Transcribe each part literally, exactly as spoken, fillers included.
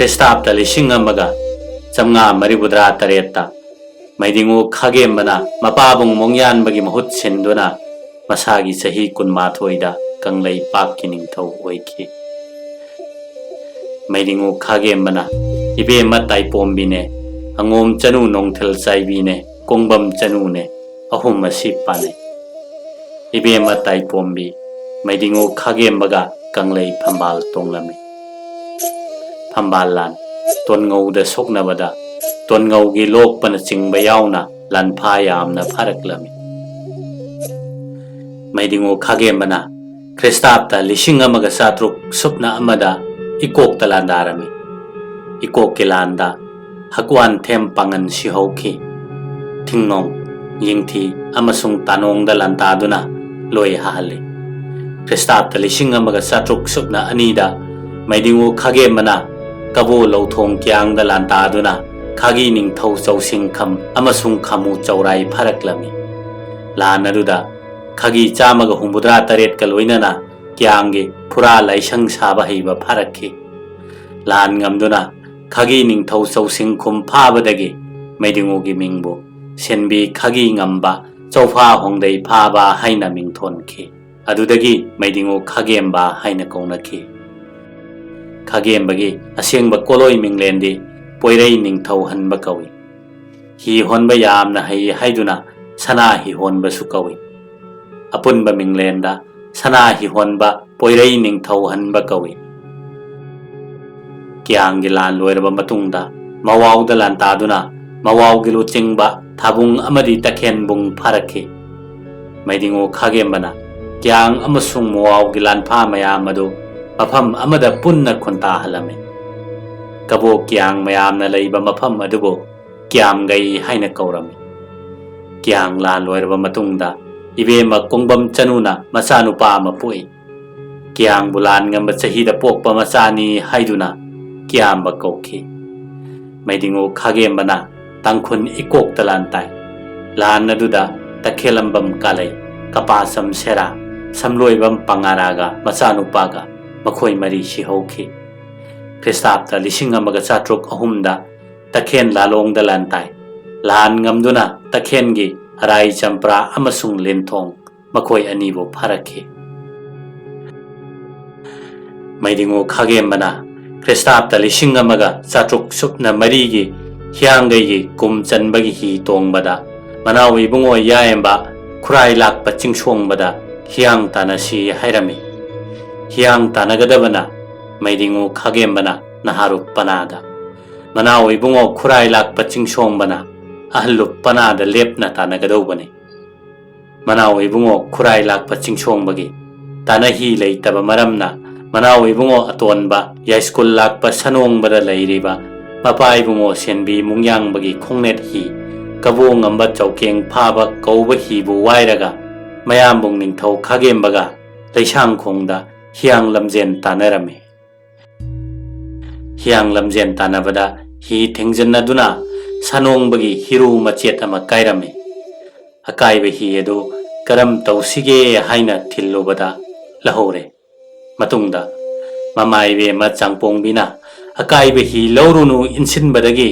ꯈ꯭ꯔꯤꯁꯇꯥꯕꯇ ꯂꯤꯁꯤꯡ ꯑꯃꯒ ꯆꯥꯝꯃꯉꯥ ꯃꯔꯤꯐꯨꯇꯔꯥ ꯇꯔꯦꯠꯇ ꯃꯩꯗꯤꯡꯉꯨ ꯈꯥꯒꯦꯝꯕꯅ ꯃꯄꯥꯕꯨꯡ ꯃꯣꯡꯌꯥꯟꯕꯒꯤ ꯃꯍꯨꯠ ꯁꯤꯟꯗꯨꯅ ꯃꯁꯥꯒꯤ ꯆꯍꯤ ꯀꯨꯟꯃꯥꯊꯣꯏꯗ ꯀꯪꯂꯩꯄꯥꯛꯀꯤ ꯅꯤꯡꯊꯧ ꯑꯣꯏꯈꯤ꯫ ꯃꯩꯗꯤꯡꯉꯨ ꯈꯥꯒꯦꯝꯕꯅ ꯏꯕꯦꯝꯃ ꯇꯥꯏꯄꯣꯝꯕꯤꯅꯦ, ꯑꯉꯣꯝ ꯆꯅꯨ ꯅꯣꯡꯊꯤꯜ ꯆꯥꯏꯕꯤꯅꯦ, ꯀꯣꯡꯕꯝ ꯆꯅꯨꯅꯦ, ꯑꯍꯨꯝ ꯑꯁꯤ ꯄꯥꯟꯅꯩ꯫ ꯏꯕꯦꯝꯃ ꯇꯥꯏꯄꯣꯝꯕꯤ ꯃꯩꯗꯤꯡꯉꯨ ꯈꯥꯒꯦꯝꯕꯒ ꯀꯪꯂꯩ ꯐꯝꯕꯥꯜ ꯇꯣꯡꯂꯝꯃꯤ꯫ ꯐꯝꯕꯥꯜ ꯂꯥꯟ ꯇꯣꯟꯉꯧꯗ ꯁꯣꯛꯅꯕꯗ ꯇꯣꯟꯉꯧꯒꯤ ꯂꯣꯛꯄꯅꯆꯤꯡꯕ ꯌꯥꯎꯅ ꯂꯥꯟꯐꯥ ꯌꯥꯝꯅ ꯐꯥꯔꯛꯂꯝꯃꯤ꯫ ꯃꯩꯗꯤꯡꯉꯨ ꯈꯥꯒꯦꯝꯕꯅ ꯈ꯭ꯔꯤꯁꯇꯥꯕꯇ ꯂꯤꯁꯤꯡ ꯑꯃꯒ ꯆꯥꯇ꯭ꯔꯨꯛ ꯁꯨꯞꯅ ꯑꯃꯗ ꯏꯀꯣꯛꯇ ꯂꯥꯟꯗꯥꯔꯝꯃꯤ꯫ ꯏꯀꯣꯛꯀꯤ ꯂꯥꯟꯗ ꯍꯛꯋꯥꯟꯊꯦꯝ ꯄꯥꯡꯒꯟ ꯁꯤꯍꯧꯈꯤ꯫ ꯊꯤꯡꯅꯣꯡ, ꯌꯦꯡꯊꯤ ꯑꯃꯁꯨꯡ ꯇꯥꯅꯣꯡꯗ ꯂꯥꯟꯗꯥꯗꯨꯅ ꯂꯣꯏ ꯍꯥꯍꯜꯂꯤ꯫ ꯈ꯭ꯔꯤꯁꯇꯥꯕꯇ ꯂꯤꯁꯤꯡ ꯑꯃꯒ ꯆꯥꯇ꯭ꯔꯨꯛ ꯁꯨꯞꯅ ꯑꯅꯤꯗ ꯃꯩꯗꯤꯡꯉꯨ ꯈꯥꯒꯦꯝꯕꯅ ꯀꯕꯣ ꯂꯧꯊꯣꯡ ꯀꯤꯌꯥꯡꯗ ꯂꯥꯟꯗꯥꯗꯨꯅ ꯈꯥꯒꯤ ꯅꯤꯡꯊꯧ ꯆꯧꯁꯤꯡꯈꯝ ꯑꯃꯁꯨꯡ ꯈꯥꯃꯨ ꯆꯧꯔꯥꯏ ꯐꯥꯔꯛꯂꯝꯃꯤ꯫ ꯂꯥꯟ ꯑꯗꯨꯗ ꯈꯥꯒꯤ ꯆꯥꯝꯃꯒ ꯍꯨꯝꯐꯨꯇꯔꯥ ꯇꯔꯦꯠꯀ ꯂꯣꯏꯅꯅ ꯀꯤꯌꯥꯡꯒꯤ ꯐꯨꯔꯥ ꯂꯥꯏꯁꯪ ꯁꯥꯕ ꯍꯩꯕ ꯐꯥꯔꯛꯈꯤ꯫ ꯂꯥꯟ ꯉꯝꯗꯨꯅ ꯈꯥꯒꯤ ꯅꯤꯡꯊꯧ ꯆꯧꯁꯤꯡꯈꯨꯝ ꯐꯥꯕꯗꯒꯤ ꯃꯩꯗꯤꯡꯉꯨꯒꯤ ꯃꯤꯡꯕꯨ ꯁꯦꯟꯕꯤ ꯈꯥꯒꯤ ꯉꯝꯕ, ꯆꯧꯐꯥ ꯍꯣꯡꯗꯩ ꯐꯥꯕ ꯍꯥꯏꯅ ꯃꯤꯡꯊꯣꯟꯈꯤ꯫ ꯑꯗꯨꯗꯒꯤ ꯃꯩꯗꯤꯡꯉꯨ ꯈꯥꯒꯦꯝꯕ ꯍꯥꯏꯅ ꯀꯧꯅꯈꯤ꯫ ꯈꯥꯒꯦꯝꯕꯒꯤ ꯑꯁꯦꯡꯕ ꯀꯣꯂꯣꯏ ꯃꯤꯡꯂꯦꯟꯗꯤ ꯄꯣꯏꯔꯩ ꯅꯤꯡꯊꯧ ꯍꯟꯕ ꯀꯧꯏ꯫ ꯍꯤ ꯍꯣꯟꯕ ꯌꯥꯝꯅ ꯍꯩ ꯍꯥꯏꯗꯨꯅ ꯁꯅꯥ ꯍꯤ ꯍꯣꯟꯕꯁꯨ ꯀꯧꯏ꯫ ꯑꯄꯨꯟꯕ ꯃꯤꯡꯂꯦꯟꯗ ꯁꯅꯥ ꯍꯤ ꯍꯣꯟꯕ ꯄꯣꯏꯔꯩ ꯅꯤꯡꯊꯧ ꯍꯟꯕ ꯀꯧꯏ꯫ ꯀꯤꯌꯥꯡꯒꯤ ꯂꯥꯟ ꯂꯣꯏꯔꯕ ꯃꯇꯨꯡꯗ ꯃꯋꯥꯎꯗ ꯂꯥꯟꯇꯥꯗꯨꯅ ꯃꯋꯥꯎꯒꯤ ꯂꯨꯆꯤꯡꯕ ꯊꯥꯕꯨꯡ ꯑꯃꯗꯤ ꯇꯈꯦꯟꯕꯨꯡ ꯐꯥꯔꯛꯈꯤ꯫ ꯃꯩꯗꯤꯡꯉꯨ ꯈꯥꯒꯦꯝꯕꯅ ꯀꯤꯌꯥꯡ ꯑꯃꯁꯨꯡ ꯃꯋꯥꯎꯒꯤ ꯂꯥꯟꯐꯥ ꯃꯌꯥꯝ ꯑꯗꯨ ꯃꯐꯝ ꯑꯃꯗ ꯄꯨꯟꯅ ꯈꯨꯟꯇꯥꯍꯜꯂꯝꯃꯤ꯫ ꯀꯕꯣꯛ ꯀꯤꯌꯥꯡ ꯃꯌꯥꯝꯅ ꯂꯩꯕ ꯃꯐꯝ ꯑꯗꯨꯕꯨ ꯀꯤꯌꯥꯝꯒꯩ ꯍꯥꯏꯅ ꯀꯧꯔꯝꯃꯤ꯫ ꯀꯤꯌꯥꯡ ꯂꯥꯟ ꯂꯣꯏꯔꯕ ꯃꯇꯨꯡꯗ ꯏꯕꯦꯝꯃ ꯀꯣꯡꯕꯝ ꯆꯅꯨꯅ ꯃꯆꯥꯅꯨꯄꯥ ꯑꯃ ꯄꯣꯛꯏ꯫ ꯀꯤꯌꯥꯡꯕꯨ ꯂꯥꯟ ꯉꯝꯕ ꯆꯍꯤꯗ ꯄꯣꯛꯄ ꯃꯆꯥꯅꯤ ꯍꯥꯏꯗꯨꯅ ꯀꯤꯌꯥꯝꯕ ꯀꯧꯈꯤ꯫ ꯃꯩꯗꯤꯡꯉꯨ ꯈꯥꯒꯦꯝꯕꯅ ꯇꯥꯡꯈꯨꯜ ꯏꯀꯣꯛꯇ ꯂꯥꯟ ꯇꯥꯏ꯫ ꯂꯥꯟ ꯑꯗꯨꯗ ꯇꯈꯦꯂꯝꯕꯝ ꯀꯥꯂꯩ, ꯀꯄꯥꯁꯝ ꯁꯦꯔꯥ, ꯁꯝꯂꯣꯏꯕꯝ ꯄꯉꯥꯔꯥꯒ ꯃꯆꯥꯅꯨꯄꯥꯒ ꯃꯈꯣꯏ ꯃꯔꯤ ꯁꯤꯍꯧꯈꯤ꯫ ꯈ꯭ꯔꯤꯁꯇꯥꯕꯇ ꯂꯤꯁꯤꯡ ꯑꯃꯒ ꯆꯥꯇ꯭ꯔꯨꯛ ꯑꯍꯨꯝꯗ ꯇꯈꯦꯟ ꯂꯥꯂꯣꯡꯗ ꯂꯥꯟ ꯇꯥꯏ꯫ ꯂꯥꯟ ꯉꯝꯗꯨꯅ ꯇꯈꯦꯟꯒꯤ ꯑꯔꯥꯏ ꯆꯝꯄ꯭ꯔꯥ ꯑꯃꯁꯨꯡ ꯂꯤꯟꯊꯣꯡ ꯃꯈꯣꯏ ꯑꯅꯤꯕꯨ ꯐꯥꯔꯛꯈꯤ꯫ ꯃꯩꯗꯤꯡꯉꯨ ꯈꯥꯒꯦꯝꯕꯅ ꯈ꯭ꯔꯤꯁꯇꯥꯕꯇ ꯂꯤꯁꯤꯡ ꯑꯃꯒ ꯆꯥꯇ꯭ꯔꯨꯛ ꯁꯨꯞꯅ ꯃꯔꯤꯒꯤ ꯍꯤꯌꯥꯡꯒꯩꯒꯤ ꯀꯨꯝ ꯆꯟꯕꯒꯤ ꯍꯤ ꯇꯣꯡꯕꯗ ꯃꯅꯥꯎ ꯏꯕꯨꯡꯉꯣ ꯌꯥꯏꯝꯕ ꯈꯨꯔꯥꯏ ꯂꯥꯛꯄ ꯆꯤꯡꯁꯣꯡꯕꯗ ꯍꯤꯌꯥꯡ ꯇꯥꯟꯅꯁꯤ ꯍꯥꯏꯔꯝꯃꯤ꯫ ꯍꯤꯌꯥꯡ ꯇꯥꯟꯅꯒꯗꯕꯅ ꯃꯩꯗꯤꯡꯉꯨ ꯈꯥꯒꯦꯝꯕꯅ ꯅꯍꯥꯔꯨꯞ ꯄꯅꯥꯗ, ꯃꯅꯥꯎ ꯏꯕꯨꯡꯉꯣ ꯈꯨꯔꯥꯏ ꯂꯥꯛꯄ ꯆꯤꯡꯁꯣꯡꯕꯅ ꯑꯍꯜꯂꯨꯞ ꯄꯅꯥꯗ ꯂꯦꯞꯅ ꯇꯥꯟꯅꯒꯗꯧꯕꯅꯤ꯫ ꯃꯅꯥꯎ ꯏꯕꯨꯡꯉꯣ ꯈꯨꯔꯥꯏ ꯂꯥꯛꯄ ꯆꯤꯡꯁꯣꯡꯕꯒꯤ ꯇꯥꯅꯍꯤ ꯂꯩꯇꯕ ꯃꯔꯝꯅ ꯃꯅꯥꯎ ꯏꯕꯨꯡꯉꯣ ꯑꯇꯣꯟꯕ ꯌꯥꯏꯁ꯭ꯀꯨꯜ ꯂꯥꯛꯄ ꯁꯅꯣꯡꯕꯗ ꯂꯩꯔꯤꯕ ꯃꯄꯥ ꯏꯕꯨꯡꯉꯣ ꯁꯦꯟꯕꯤ ꯃꯨꯡꯌꯥꯡꯕꯒꯤ ꯈꯣꯡꯅꯦꯠ ꯍꯤ ꯀꯕꯣ ꯉꯝꯕ ꯆꯧꯀꯦꯡ ꯐꯥꯕ ꯀꯧꯕ ꯍꯤꯕꯨ ꯋꯥꯏꯔꯒ ꯃꯌꯥꯝꯕꯨꯡ ꯅꯤꯡꯊꯧ ꯈꯥꯒꯦꯝꯕꯒ ꯂꯩꯁꯥꯡꯈꯣꯡꯗ ꯍꯤꯌꯥꯡ ꯂꯝꯖꯦꯟ ꯇꯥꯟꯅꯔꯝꯃꯤ꯫ ꯍꯤꯌꯥꯡ ꯂꯝꯖꯦꯟ ꯇꯥꯟꯅꯕꯗ ꯍꯤ ꯊꯦꯡꯖꯤꯟꯅꯗꯨꯅ ꯁꯅꯣꯡꯕꯒꯤ ꯍꯤꯔꯨ ꯃꯆꯦꯠ ꯑꯃ ꯀꯥꯏꯔꯝꯃꯤ꯫ ꯑꯀꯥꯏꯕ ꯍꯤ ꯑꯗꯨ ꯀꯔꯝ ꯇꯧꯁꯤꯒꯦ ꯍꯥꯏꯅ ꯊꯤꯜꯂꯨꯕꯗ ꯂꯧꯍꯧꯔꯦ꯫ ꯃꯇꯨꯡꯗ ꯃꯃꯥ ꯏꯕꯦꯝꯃ ꯆꯥꯡꯄꯣꯡꯕꯤꯅ ꯑꯀꯥꯏꯕ ꯍꯤ ꯂꯧꯔꯨꯅꯨ ꯏꯟꯁꯤꯟꯕꯗꯒꯤ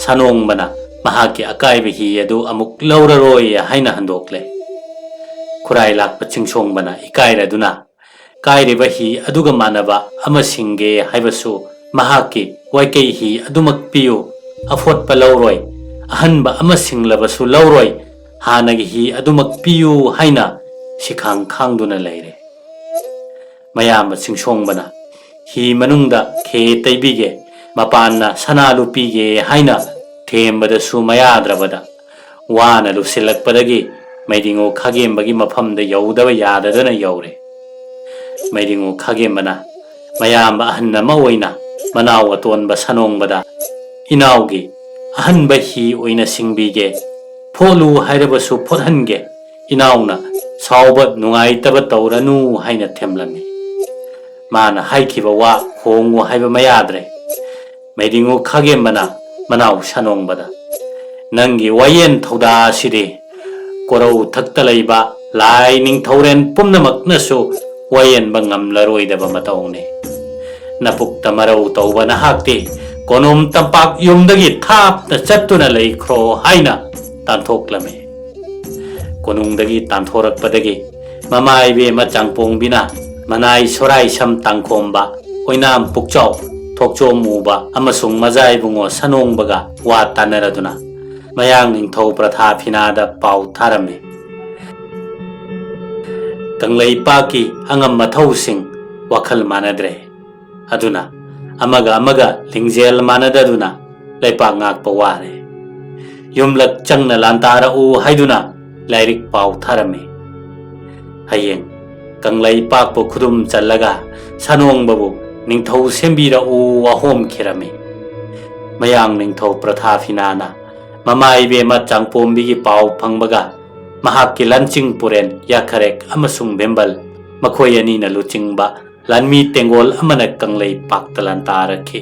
ꯁꯅꯣꯡꯕꯅ ꯃꯍꯥꯛꯀꯤ ꯑꯀꯥꯏꯕ ꯍꯤ ꯑꯗꯨ ꯑꯃꯨꯛ ꯂꯧꯔꯔꯣꯏ ꯍꯥꯏꯅ ꯍꯟꯗꯣꯛꯂꯦ꯫ ꯈꯨꯔꯥꯏ ꯂꯥꯛꯄ ꯆꯤꯡꯁꯣꯡꯕꯅ ꯏꯀꯥꯏꯔꯗꯨꯅ ꯀꯥꯏꯔꯤꯕ ꯍꯤ ꯑꯗꯨꯒ ꯃꯥꯟꯅꯕ ꯑꯃ ꯁꯤꯡꯒꯦ ꯍꯥꯏꯕꯁꯨ ꯃꯍꯥꯛꯀꯤ ꯋꯥꯏꯀꯩ ꯍꯤ ꯑꯗꯨꯃꯛ ꯄꯤꯌꯨ, ꯑꯐꯣꯠꯄ ꯂꯧꯔꯣꯏ, ꯑꯍꯟꯕ ꯑꯃ ꯁꯤꯡꯂꯕꯁꯨ ꯂꯧꯔꯣꯏ, ꯍꯥꯟꯅꯒꯤ ꯍꯤ ꯑꯗꯨꯃꯛ ꯄꯤꯌꯨ ꯍꯥꯏꯅ ꯁꯤꯈꯥꯡ ꯈꯥꯡꯗꯨꯅ ꯂꯩꯔꯦ꯫ ꯃꯌꯥꯝꯕ ꯆꯤꯡꯁꯣꯡꯕꯅ ꯍꯤ ꯃꯅꯨꯡꯗ ꯈꯦ ꯇꯩꯕꯤꯒꯦ, ꯃꯄꯥꯟꯅ ꯁꯅꯥ ꯂꯨꯄꯤꯒꯦ ꯍꯥꯏꯅ ꯊꯦꯝꯕꯗꯁꯨ ꯃꯌꯥꯗ꯭ꯔꯕꯗ ꯋꯥꯅ ꯂꯨꯁꯤꯜꯂꯛꯄꯗꯒꯤ ꯃꯩꯗꯤꯡꯉꯨ ꯈꯥꯒꯦꯝꯕꯒꯤ ꯃꯐꯝꯗ ꯌꯧꯗꯕ ꯌꯥꯗꯗꯅ ꯌꯧꯔꯦ꯫ ꯃꯩꯗꯤꯡꯉꯨ ꯈꯥꯒꯦꯝꯕꯅ ꯃꯌꯥꯝꯕ ꯑꯍꯟ ꯑꯃ ꯑꯣꯏꯅ ꯃꯅꯥꯎ ꯑꯇꯣꯟꯕ ꯁꯅꯣꯡꯕꯗ, "ꯏꯅꯥꯎꯒꯤ ꯑꯍꯟꯕ ꯍꯤ ꯑꯣꯏꯅ ꯁꯤꯡꯕꯤꯒꯦ, ꯐꯣꯠꯂꯨ ꯍꯥꯏꯔꯕꯁꯨ ꯐꯣꯠꯍꯟꯒꯦ, ꯏꯅꯥꯎꯅ ꯁꯥꯎꯕ ꯅꯨꯡꯉꯥꯏꯇꯕ ꯇꯧꯔꯅꯨ" ꯍꯥꯏꯅ ꯊꯦꯝꯂꯝꯃꯤ꯫ ꯃꯥꯅ ꯍꯥꯏꯈꯤꯕ ꯋꯥ ꯍꯣꯡꯉꯨ ꯍꯥꯏꯕ ꯃꯌꯥꯗ꯭ꯔꯦ꯫ ꯃꯩꯗꯤꯡꯉꯨ ꯈꯥꯒꯦꯝꯕꯅ ꯃꯅꯥꯎ ꯁꯅꯣꯡꯕꯗ, "ꯅꯪꯒꯤ ꯋꯥꯌꯦꯟ ꯊꯧꯗꯥ ꯑꯁꯤꯗꯤ ꯀꯣꯔꯧ ꯊꯛꯇ ꯂꯩꯕ ꯂꯥꯏ ꯅꯤꯡꯊꯧꯔꯦꯟ ꯄꯨꯝꯅꯃꯛꯅꯁꯨ ꯋꯥꯌꯦꯟꯕ ꯉꯝꯂꯔꯣꯏꯗꯕ ꯃꯇꯧꯅꯤ꯫ "ꯅꯄꯨꯛꯇ ꯃꯔꯧ ꯇꯧꯕ ꯅꯍꯥꯛꯇꯤ ꯀꯣꯅꯨꯡ ꯇꯝꯄꯥꯛ ꯌꯨꯝꯗꯒꯤ ꯊꯥꯞꯅ ꯆꯠꯇꯨꯅ ꯂꯩꯈ꯭ꯔꯣ" ꯍꯥꯏꯅ ꯇꯥꯟꯊꯣꯛꯂꯝꯃꯤ꯫ ꯀꯣꯅꯨꯡꯗꯒꯤ ꯇꯥꯟꯊꯣꯔꯛꯄꯗꯒꯤ ꯃꯃꯥ ꯏꯕꯦꯝꯃ ꯆꯥꯡꯄꯣꯡꯕꯤꯅ ꯃꯅꯥꯏ ꯁꯣꯔꯥꯏ ꯁꯝ ꯇꯥꯡꯈꯣꯝꯕ, ꯑꯣꯏꯅꯥꯝ ꯄꯨꯛꯆꯥꯎ, ꯊꯣꯛꯆꯣꯝ ꯃꯨꯕ ꯑꯃꯁꯨꯡ ꯃꯖꯥ ꯏꯕꯨꯡꯉꯣ ꯁꯅꯣꯡꯕꯒ ꯋꯥ ꯇꯥꯟꯅꯔꯗꯨꯅ ꯃꯌꯥꯡ ꯅꯤꯡꯊꯧ ꯄ꯭ꯔꯊꯥꯐꯤꯅꯥꯗ ꯄꯥꯎ ꯊꯥꯔꯝꯃꯤ꯫ ꯀꯪꯂꯩꯄꯥꯛꯀꯤ ꯑꯉꯝ ꯑꯊꯧꯁꯤꯡ ꯋꯥꯈꯜ ꯃꯥꯟꯅꯗ꯭ꯔꯦ꯫ ꯑꯗꯨꯅ ꯑꯃꯒ ꯑꯃꯒ ꯂꯤꯡꯖꯦꯜ ꯃꯥꯟꯅꯗꯗꯨꯅ ꯂꯩꯄꯥꯛ ꯉꯥꯛꯄ ꯋꯥꯔꯦ꯫ ꯌꯨꯝꯂꯛ ꯆꯪꯅ ꯂꯥꯟꯗꯥꯔꯛꯎ ꯍꯥꯏꯗꯨꯅ ꯂꯥꯏꯔꯤꯛ ꯄꯥꯎ ꯊꯥꯔꯝꯃꯤ꯫ ꯍꯌꯦꯡ ꯀꯪꯂꯩꯄꯥꯛꯄꯨ ꯈꯨꯗꯨꯝ ꯆꯜꯂꯒ ꯁꯅꯣꯡꯕꯕꯨ ꯅꯤꯡꯊꯧ ꯁꯦꯝꯕꯤꯔꯛꯎ ꯋꯥꯍꯣꯝꯈꯤꯔꯝꯃꯤ꯫ ꯃꯌꯥꯡ ꯅꯤꯡꯊꯧ ꯄ꯭ꯔꯊꯥꯐꯤꯅꯥꯅ ꯃꯃꯥ ꯏꯕꯦꯝꯃ ꯆꯥꯡꯄꯣꯝꯕꯤꯒꯤ ꯄꯥꯎ ꯐꯪꯕꯒ ꯃꯍꯥꯛꯀꯤ ꯂꯟꯆꯤꯡ ꯄꯨꯔꯦꯟ ꯌꯥꯈꯔꯦꯛ ꯑꯃꯁꯨꯡ ꯚꯦꯝꯕꯜ, ꯃꯈꯣꯏ ꯑꯅꯤꯅ ꯂꯨꯆꯤꯡꯕ ꯂꯥꯟꯃꯤ ꯇꯦꯡꯒꯣꯜ ꯑꯃꯅ ꯀꯪꯂꯩꯄꯥꯛꯇ ꯂꯥꯟꯗꯥꯔꯛꯈꯤ꯫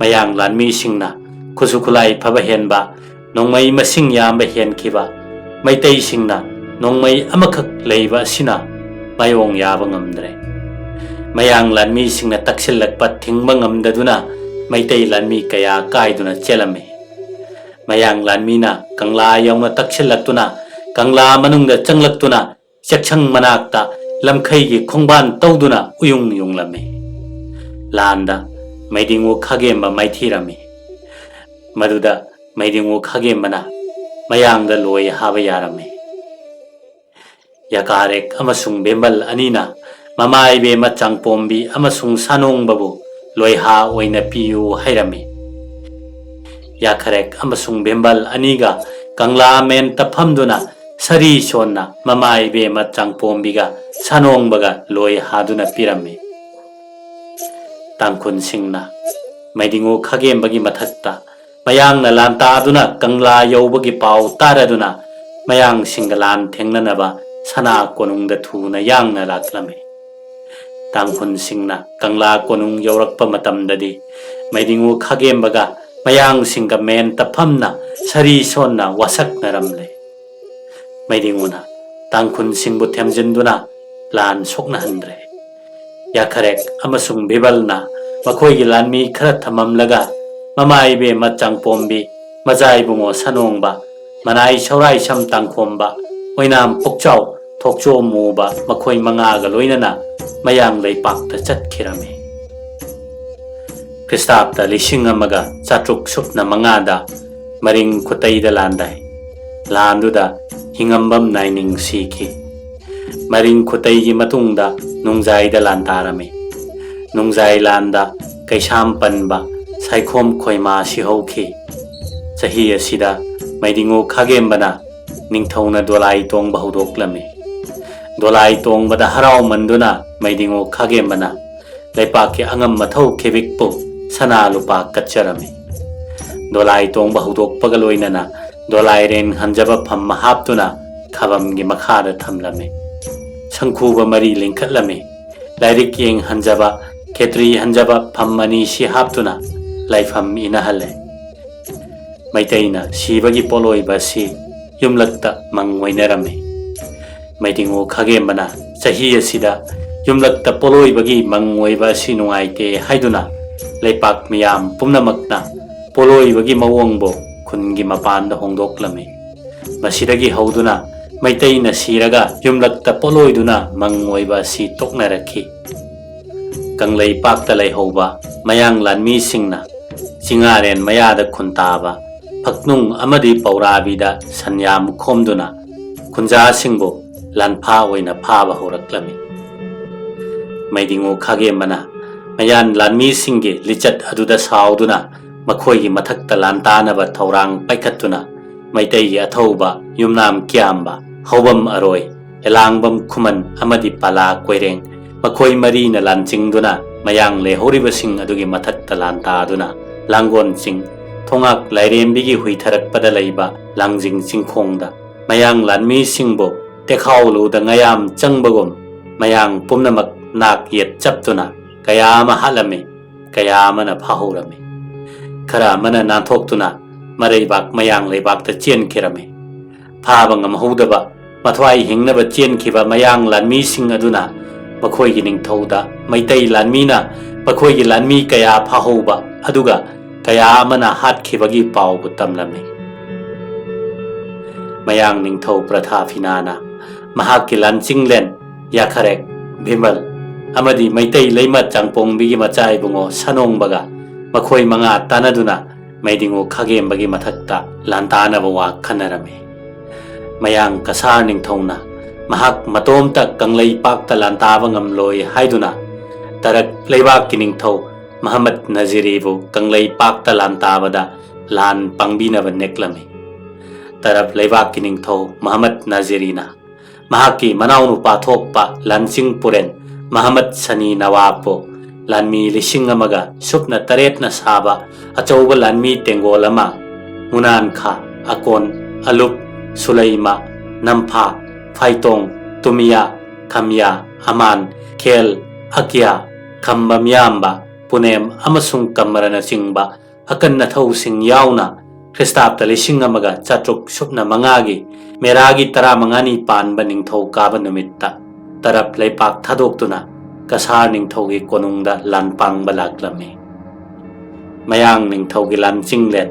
ꯃꯌꯥꯡ ꯂꯥꯟꯃꯤꯁꯤꯡꯅ ꯈꯨꯠꯁꯨ ꯈꯨꯠꯂꯥꯏ ꯐꯕ ꯍꯦꯟꯕ, ꯅꯣꯡꯃꯩ ꯃꯁꯤꯡ ꯌꯥꯝꯕ ꯍꯦꯟꯈꯤꯕ, ꯃꯩꯇꯩꯁꯤꯡꯅ ꯅꯣꯡꯃꯩ ꯑꯃꯈꯛ ꯂꯩꯕ ꯑꯁꯤꯅ ꯃꯥꯌꯣꯡ ꯌꯥꯕ ꯉꯝꯗ꯭ꯔꯦ꯫ ꯃꯌꯥꯡ ꯂꯥꯟꯃꯤꯁꯤꯡꯅ ꯇꯛꯁꯤꯜꯂꯛꯄ ꯊꯤꯡꯕ ꯉꯝꯗꯗꯨꯅ ꯃꯩꯇꯩ ꯂꯥꯟꯃꯤ ꯀꯌꯥ ꯀꯥꯏꯗꯨꯅ ꯆꯦꯜꯂꯝꯃꯤ꯫ ꯃꯌꯥꯡ ꯂꯥꯟꯃꯤꯅ ꯀꯪꯂꯥ ꯌꯧꯅ ꯇꯛꯁꯤꯜꯂꯛꯇꯨꯅ ꯀꯪꯂꯥ ꯃꯅꯨꯡꯗ ꯆꯪꯂꯛꯇꯨꯅ ꯆꯦꯛꯁꯪ ꯃꯅꯥꯛꯇ ꯂꯝꯈꯩꯒꯤ ꯈꯣꯡꯕꯥꯟ ꯇꯧꯗꯨꯅ ꯎꯌꯨꯡ ꯌꯨꯡꯂꯝꯃꯤ꯫ ꯂꯥꯟꯗ ꯃꯩꯗꯤꯡꯉꯨ ꯈꯥꯒꯦꯝꯕ ꯃꯥꯏꯊꯤꯔꯝꯃꯤ꯫ ꯃꯗꯨꯗ ꯃꯩꯗꯤꯡꯉꯨ ꯈꯥꯒꯦꯝꯕꯅ ꯃꯌꯥꯡꯗ ꯂꯣꯏ ꯍꯥꯕ ꯌꯥꯔꯝꯃꯤ꯫ ꯌꯥꯀꯥꯔꯦꯛ ꯑꯃꯁꯨꯡ ꯕꯦꯝꯕꯜ ꯑꯅꯤꯅ ꯃꯃꯥ ꯏꯕꯦꯝꯃ ꯆꯥꯡꯄꯣꯝꯕꯤ ꯑꯃꯁꯨꯡ ꯁꯥꯅꯣꯡꯕꯕꯨ ꯂꯣꯏꯍꯥ ꯑꯣꯏꯅ ꯄꯤꯌꯨ ꯍꯥꯏꯔꯝꯃꯤ꯫ ꯌꯥꯈꯔꯦꯛ ꯑꯃꯁꯨꯡ ꯕꯦꯝꯕꯜ ꯑꯅꯤꯒ ꯀꯪꯂꯥ ꯃꯦꯟꯇ ꯐꯝꯗꯨꯅ ꯁꯔꯤ ꯁꯣꯟꯅ ꯃꯃꯥ ꯏꯕꯦꯝꯃ ꯆꯥꯡꯄꯣꯝꯕꯤꯒ ꯁꯥꯅꯣꯡꯕꯒ ꯂꯣꯏ ꯍꯥꯗꯨꯅ ꯄꯤꯔꯝꯃꯤ꯫ ꯇꯥꯡꯈꯨꯜꯁꯤꯡꯅ ꯃꯩꯗꯤꯡꯉꯨ ꯈꯥꯒꯦꯝꯕꯒꯤ ꯃꯊꯛꯇ ꯃꯌꯥꯡꯅ ꯂꯥꯟꯇꯥꯗꯨꯅ ꯀꯪꯂꯥ ꯌꯧꯕꯒꯤ ꯄꯥꯎ ꯇꯥꯔꯗꯨꯅ ꯃꯌꯥꯡꯁꯤꯡꯒ ꯂꯥꯟ ꯊꯦꯡꯅꯅꯕ ꯁꯅꯥ ꯀꯣꯅꯨꯡꯗ ꯊꯨꯅ ꯌꯥꯡꯅ ꯂꯥꯛꯂꯝꯃꯤ꯫ ꯇꯥꯡꯈꯨꯜꯁꯤꯡꯅ ꯀꯪꯂꯥ ꯀꯣꯅꯨꯡ ꯌꯧꯔꯛꯄ ꯃꯇꯝꯗꯗꯤ ꯃꯩꯗꯤꯡꯉꯨ ꯈꯥꯒꯦꯝꯕꯒ ꯃꯌꯥꯡꯁꯤꯡꯒ ꯃꯦꯟꯇ ꯐꯝꯅ ꯁꯔꯤ ꯁꯣꯟꯅ ꯋꯥꯁꯛꯅꯔꯝꯂꯦ꯫ ꯃꯩꯗꯤꯡꯉꯨꯅ ꯇꯥꯡꯈꯨꯜꯁꯤꯡꯕꯨ ꯊꯦꯝꯖꯤꯟꯗꯨꯅ ꯂꯥꯟ ꯁꯣꯛꯅꯍꯟꯗ꯭ꯔꯦ꯫ ꯌꯥꯈꯔꯦꯛ ꯑꯃꯁꯨꯡ ꯕꯤꯕꯜꯅ ꯃꯈꯣꯏꯒꯤ ꯂꯥꯟꯃꯤ ꯈꯔ ꯊꯝꯃꯝꯂꯒ, ꯃꯃꯥ ꯏꯕꯦꯝꯃ ꯆꯥꯡꯄꯣꯝꯕꯤ, ꯃꯆꯥ ꯏꯕꯨꯡꯉꯣ ꯁꯅꯣꯡꯕ, ꯃꯅꯥꯏ ꯁꯧꯔꯥꯏ ꯁꯝ ꯇꯥꯡꯈꯣꯝꯕ, ꯑꯣꯏꯅꯥꯝ ꯄꯨꯛꯆꯥꯎ ꯊꯣꯛꯆꯣꯝ ꯃꯨꯕ ꯃꯈꯣꯏ ꯃꯉꯥꯒ ꯂꯣꯏꯅꯅ ꯃꯌꯥꯡ ꯂꯩꯄꯥꯛꯇ ꯆꯠꯈꯤꯔꯝꯃꯤ꯫ ꯈ꯭ꯔꯤꯁꯇꯥꯕꯇ ꯂꯤꯁꯤꯡ ꯑꯃꯒ ꯆꯥꯇ꯭ꯔꯨꯛ ꯁꯨꯞꯅ ꯃꯉꯥꯗ ꯃꯔꯤꯡ ꯈꯨꯇꯩꯗ ꯂꯥꯟꯗꯥꯏ꯫ ꯂꯥꯟꯗꯨꯗ ꯍꯤꯉꯝꯕꯝ ꯅꯥꯏꯅꯤꯡ ꯁꯤꯈꯤ꯫ ꯃꯔꯤꯡ ꯈꯨꯇꯩꯒꯤ ꯃꯇꯨꯡꯗ ꯅꯨꯡꯖꯥꯏꯗ ꯂꯥꯟ ꯇꯥꯔꯝꯃꯤ꯫ ꯅꯨꯡꯖꯥꯏ ꯂꯥꯟꯗ ꯀꯩꯁꯥꯝ ꯄꯟꯕ ꯁꯥꯏꯈꯣꯝ ꯈꯣꯏꯃꯥ ꯁꯤꯍꯧꯈꯤ꯫ ꯆꯍꯤ ꯑꯁꯤꯗ ꯃꯩꯗꯤꯉꯣ ꯈꯥꯒꯦꯝꯕꯅ ꯅꯤꯡꯊꯧꯅ ꯗꯣꯂꯥꯏ ꯇꯣꯡꯕ ꯍꯧꯗꯣꯛꯂꯝꯃꯤ꯫ ꯗꯣꯂꯥꯏ ꯇꯣꯡꯕꯗ ꯍꯔꯥꯎꯃꯟꯗꯨꯅ ꯃꯩꯗꯤꯉꯣ ꯈꯥꯒꯦꯝꯕꯅ ꯂꯩꯄꯥꯛꯀꯤ ꯑꯉꯝ ꯑꯊꯧ ꯈꯦꯕꯤꯛꯄꯨ ꯁꯅꯥ ꯂꯨꯄꯥ ꯀꯠꯆꯔꯝꯃꯤ꯫ ꯗꯣꯂꯥꯏ ꯇꯣꯡꯕ ꯍꯧꯗꯣꯛꯄꯒ ꯂꯣꯏꯅꯅ ꯗꯣꯂꯥꯏꯔꯦꯟ ꯍꯟꯖꯕ ꯐꯝ ꯍꯥꯞꯇꯨꯅ ꯈꯥꯕꯝꯒꯤ ꯃꯈꯥꯗ ꯊꯝꯂꯝꯃꯤ꯫ ꯁꯪꯈꯨꯕ ꯃꯔꯤ ꯂꯤꯡꯈꯠꯂꯝꯃꯤ꯫ ꯂꯥꯏꯔꯤꯛ ꯌꯦꯡ ꯍꯟꯖꯕ, ꯈꯦꯇ꯭ꯔꯤ ꯍꯟꯖꯕ ꯐꯝ ꯑꯅꯤ ꯁꯤ ꯍꯥꯞꯇꯨꯅ ꯂꯥꯏꯐꯝ ꯏꯅꯍꯜꯂꯦ꯫ ꯃꯩꯇꯩꯅ ꯁꯤꯕꯒꯤ ꯄꯣꯠꯂꯣꯏꯕ ꯑꯁꯤ ꯌꯨꯝꯂꯛꯇ ꯃꯪ ꯑꯣꯏꯅꯔꯝꯃꯤ꯫ ꯃꯩꯗꯤꯉꯣ ꯈꯥꯒꯦꯝꯕꯅ ꯆꯍꯤ ꯑꯁꯤꯗ ꯌꯨꯝꯂꯛꯇ ꯄꯣꯠꯂꯣꯏꯕꯒꯤ ꯃꯪ ꯑꯣꯏꯕ ꯑꯁꯤ ꯅꯨꯡꯉꯥꯏꯇꯦ ꯍꯥꯏꯗꯨꯅ ꯂꯩꯄꯥꯛ ꯃꯤꯌꯥꯝ ꯄꯨꯝꯅꯃꯛꯅ ꯄꯣꯠꯂꯣꯏꯕꯒꯤ ꯃꯑꯣꯡꯕꯨ ꯈꯨꯟꯒꯤ ꯃꯄꯥꯟꯗ ꯍꯣꯡꯗꯣꯛꯂꯝꯃꯤ꯫ ꯃꯁꯤꯗꯒꯤ ꯍꯧꯗꯨꯅ ꯃꯩꯇꯩꯅ ꯁꯤꯔꯒ ꯌꯨꯝꯂꯛꯇ ꯄꯣꯠꯂꯣꯏꯗꯨꯅ ꯃꯪ ꯑꯣꯏꯕ ꯑꯁꯤ ꯇꯣꯛꯅꯔꯛꯈꯤ꯫ ꯀꯪꯂꯩꯄꯥꯛꯇ ꯂꯩꯍꯧꯕ ꯃꯌꯥꯡ ꯂꯥꯟꯃꯤꯁꯤꯡꯅ ꯆꯤꯡꯉꯥꯔꯦꯟ ꯃꯌꯥꯗ ꯈꯨꯟꯇꯥꯕ ꯐꯛꯅꯨꯡ ꯑꯃꯗꯤ ꯄꯧꯔꯥꯕꯤꯗ ꯁꯟꯌꯥꯝ ꯈꯣꯝꯗꯨꯅ ꯈꯨꯟꯖꯥꯁꯤꯡꯕꯨ ꯂꯥꯟꯐꯥ ꯑꯣꯏꯅ ꯐꯥꯕ ꯍꯧꯔꯛꯂꯝꯃꯤ꯫ ꯃꯩꯗꯤꯉꯣ ꯈꯥꯒꯦꯝꯕꯅ ꯃꯌꯥꯡ ꯂꯥꯟꯃꯤꯁꯤꯡꯒꯤ ꯂꯤꯆꯠ ꯑꯗꯨꯗ ꯁꯥꯎꯗꯨꯅ ꯃꯈꯣꯏꯒꯤ ꯃꯊꯛꯇ ꯂꯥꯟꯇꯥꯅꯕ ꯊꯧꯔꯥꯡ ꯄꯥꯏꯈꯠꯇꯨꯅ ꯃꯩꯇꯩꯒꯤ ꯑꯊꯧꯕ ꯌꯨꯝꯅꯥꯝ ꯀꯤꯌꯥꯝꯕ, ꯍꯧꯕꯝ ꯑꯔꯣꯏ, ꯍꯦꯂꯥꯡꯕꯝ ꯈꯨꯃꯟ ꯑꯃꯗꯤ ꯄꯥꯂꯥ ꯀꯣꯏꯔꯦꯡ, ꯃꯈꯣꯏ ꯃꯔꯤꯅ ꯂꯥꯟꯆꯤꯡꯗꯨꯅ ꯃꯌꯥꯡ ꯂꯩꯍꯧꯔꯤꯕꯁꯤꯡ ꯑꯗꯨꯒꯤ ꯃꯊꯛꯇ ꯂꯥꯟ ꯇꯥꯗꯨꯅ ꯂꯥꯡꯒꯣꯟ ꯆꯤꯡ, ꯊꯣꯉꯥꯛ ꯂꯥꯏꯔꯦꯝꯕꯤꯒꯤ ꯍꯨꯏꯊꯔꯛꯄꯗ ꯂꯩꯕ ꯂꯥꯡꯖꯤꯡ ꯆꯤꯡꯈꯣꯡꯗ ꯃꯌꯥꯡ ꯂꯥꯟꯃꯤꯁꯤꯡꯕꯨ ꯇꯦꯈꯥꯎꯂꯨꯗ ꯉꯌꯥꯝ ꯆꯪꯕꯒꯨꯝ ꯃꯌꯥꯡ ꯄꯨꯝꯅꯃꯛ ꯅꯥꯛ ꯌꯦꯠ ꯆꯞꯇꯨꯅ ꯀꯌꯥ ꯑꯃ ꯍꯥꯠꯂꯝꯃꯤ, ꯀꯌꯥ ꯑꯃꯅ ꯐꯥꯍꯧꯔꯝꯃꯤ꯫ ꯈꯔ ꯑꯃꯅ ꯅꯥꯟꯊꯣꯛꯇꯨꯅ ꯃꯔꯩꯕꯥꯛ ꯃꯌꯥꯡ ꯂꯩꯕꯥꯛꯇ ꯆꯦꯟꯈꯤꯔꯝꯃꯤ꯫ ꯐꯥꯕ ꯉꯝꯍꯧꯗꯕ, ꯃꯊ꯭ꯋꯥꯏ ꯍꯤꯡꯅꯕ ꯆꯦꯟꯈꯤꯕ ꯃꯌꯥꯡ ꯂꯥꯟꯃꯤꯁꯤꯡ ꯑꯗꯨꯅ ꯃꯈꯣꯏꯒꯤ ꯅꯤꯡꯊꯧꯗ ꯃꯩꯇꯩ ꯂꯥꯟꯃꯤꯅ ꯃꯈꯣꯏꯒꯤ ꯂꯥꯟꯃꯤ ꯀꯌꯥ ꯐꯥꯍꯧꯕ ꯑꯗꯨꯒ ꯀꯌꯥ ꯑꯃꯅ ꯍꯥꯠꯈꯤꯕꯒꯤ ꯄꯥꯎꯕꯨ ꯇꯝꯂꯝꯃꯤ꯫ ꯃꯌꯥꯡ ꯅꯤꯡꯊꯧ ꯄ꯭ꯔꯊꯥꯐꯤꯅꯥꯅ ꯃꯍꯥꯛꯀꯤ ꯂꯥꯟꯆꯤꯡꯂꯦꯟ ꯌꯥꯈꯔꯦꯛ, ꯚꯤꯃꯜ ꯑꯃꯗꯤ ꯃꯩꯇꯩ ꯂꯩꯃ ꯆꯥꯡꯄꯣꯡꯕꯤꯒꯤ ꯃꯆꯥ ꯏꯕꯨꯡꯉꯣ ꯁꯅꯣꯡꯕꯒ ꯃꯈꯣꯏ ꯃꯉꯥ ꯇꯥꯟꯅꯗꯨꯅ ꯃꯩꯗꯤꯡꯉꯨ ꯈꯥꯒꯦꯝꯕꯒꯤ ꯃꯊꯛꯇ ꯂꯥꯟꯇꯥꯅꯕ ꯋꯥ ꯈꯟꯅꯔꯝꯃꯤ꯫ ꯃꯌꯥꯡ ꯀꯁꯥꯔ ꯅꯤꯡꯊꯧꯅ ꯃꯍꯥꯛ ꯃꯇꯣꯝꯇ ꯀꯪꯂꯩꯄꯥꯛꯇ ꯂꯥꯟꯇꯥꯕ ꯉꯝꯂꯣꯏ ꯍꯥꯏꯗꯨꯅ ꯇꯔꯛ ꯂꯩꯕꯥꯛꯀꯤ ꯅꯤꯡꯊꯧ ꯃꯍꯃꯗ ꯅꯖꯤꯔꯤꯕꯨ ꯀꯪꯂꯩꯄꯥꯛꯇ ꯂꯥꯟꯇꯥꯕꯗ ꯂꯥꯟ ꯄꯥꯡꯕꯤꯅꯕ ꯅꯦꯛꯂꯝꯃꯤ꯫ ꯇꯔꯞ ꯂꯩꯕꯥꯛꯀꯤ ꯅꯤꯡꯊꯧ ꯃꯍꯃꯗ ꯅꯖꯤꯔꯤꯅ ꯃꯍꯥꯛꯀꯤ ꯃꯅꯥꯎꯅꯨꯄꯥ ꯊꯣꯛꯄ ꯂꯥꯟꯆꯤꯡ ꯄꯨꯔꯦꯟ ꯃꯍꯃꯗ ꯁꯅꯤ ꯅꯋꯥꯕꯄꯨ ꯂꯥꯟꯃꯤ ꯂꯤꯁꯤꯡ ꯑꯃꯒ ꯁꯨꯞꯅ ꯇꯔꯦꯠꯅ ꯁꯥꯕ ꯑꯆꯧꯕ ꯂꯥꯟꯃꯤ ꯇꯦꯡꯒꯣꯜ ꯑꯃ ꯃꯨꯅꯥꯟꯈꯥ, ꯑꯀꯣꯟ, ꯑꯂꯨꯞ, ꯁꯨꯂꯩꯃ, ꯅꯝꯐꯥ, ꯐꯥꯏꯇꯣꯡ, ꯇꯨꯃꯤꯌꯥ, ꯈꯝꯌꯥ, ꯑꯃꯥꯟ, ꯈꯦꯜ, ꯑꯀꯤꯌꯥ, ꯈꯝꯕ ꯃꯤꯌꯥꯝꯕ, ꯄꯨꯅꯦꯝ ꯑꯃꯁꯨꯡ ꯀꯝꯃꯔꯅꯆꯤꯡꯕ ꯑꯀꯟ ꯑꯊꯧꯁꯤꯡ ꯌꯥꯎꯅ ꯈ꯭ꯔꯤꯁꯇꯥꯕꯇ ꯂꯤꯁꯤꯡ ꯑꯃꯒ ꯆꯥꯇ꯭ꯔꯨꯛ ꯁꯨꯞꯅ ꯃꯉꯥꯒꯤ ꯃꯦꯔꯥꯒꯤ ꯇꯔꯥꯃꯉꯥꯅꯤ ꯄꯥꯟꯕ ꯅꯤꯡꯊꯧ ꯀꯥꯕ ꯅꯨꯃꯤꯠꯇ ꯇꯔꯞ ꯂꯩꯄꯥꯛ ꯊꯥꯗꯣꯛꯇꯨꯅ ꯀꯁꯥꯔ ꯅꯤꯡꯊꯧꯒꯤ ꯀꯣꯅꯨꯡꯗ ꯂꯥꯟ ꯄꯥꯡꯕ ꯂꯥꯛꯂꯝꯃꯤ꯫ ꯃꯌꯥꯡ ꯅꯤꯡꯊꯧꯒꯤ ꯂꯥꯟꯆꯤꯡꯂꯦꯟ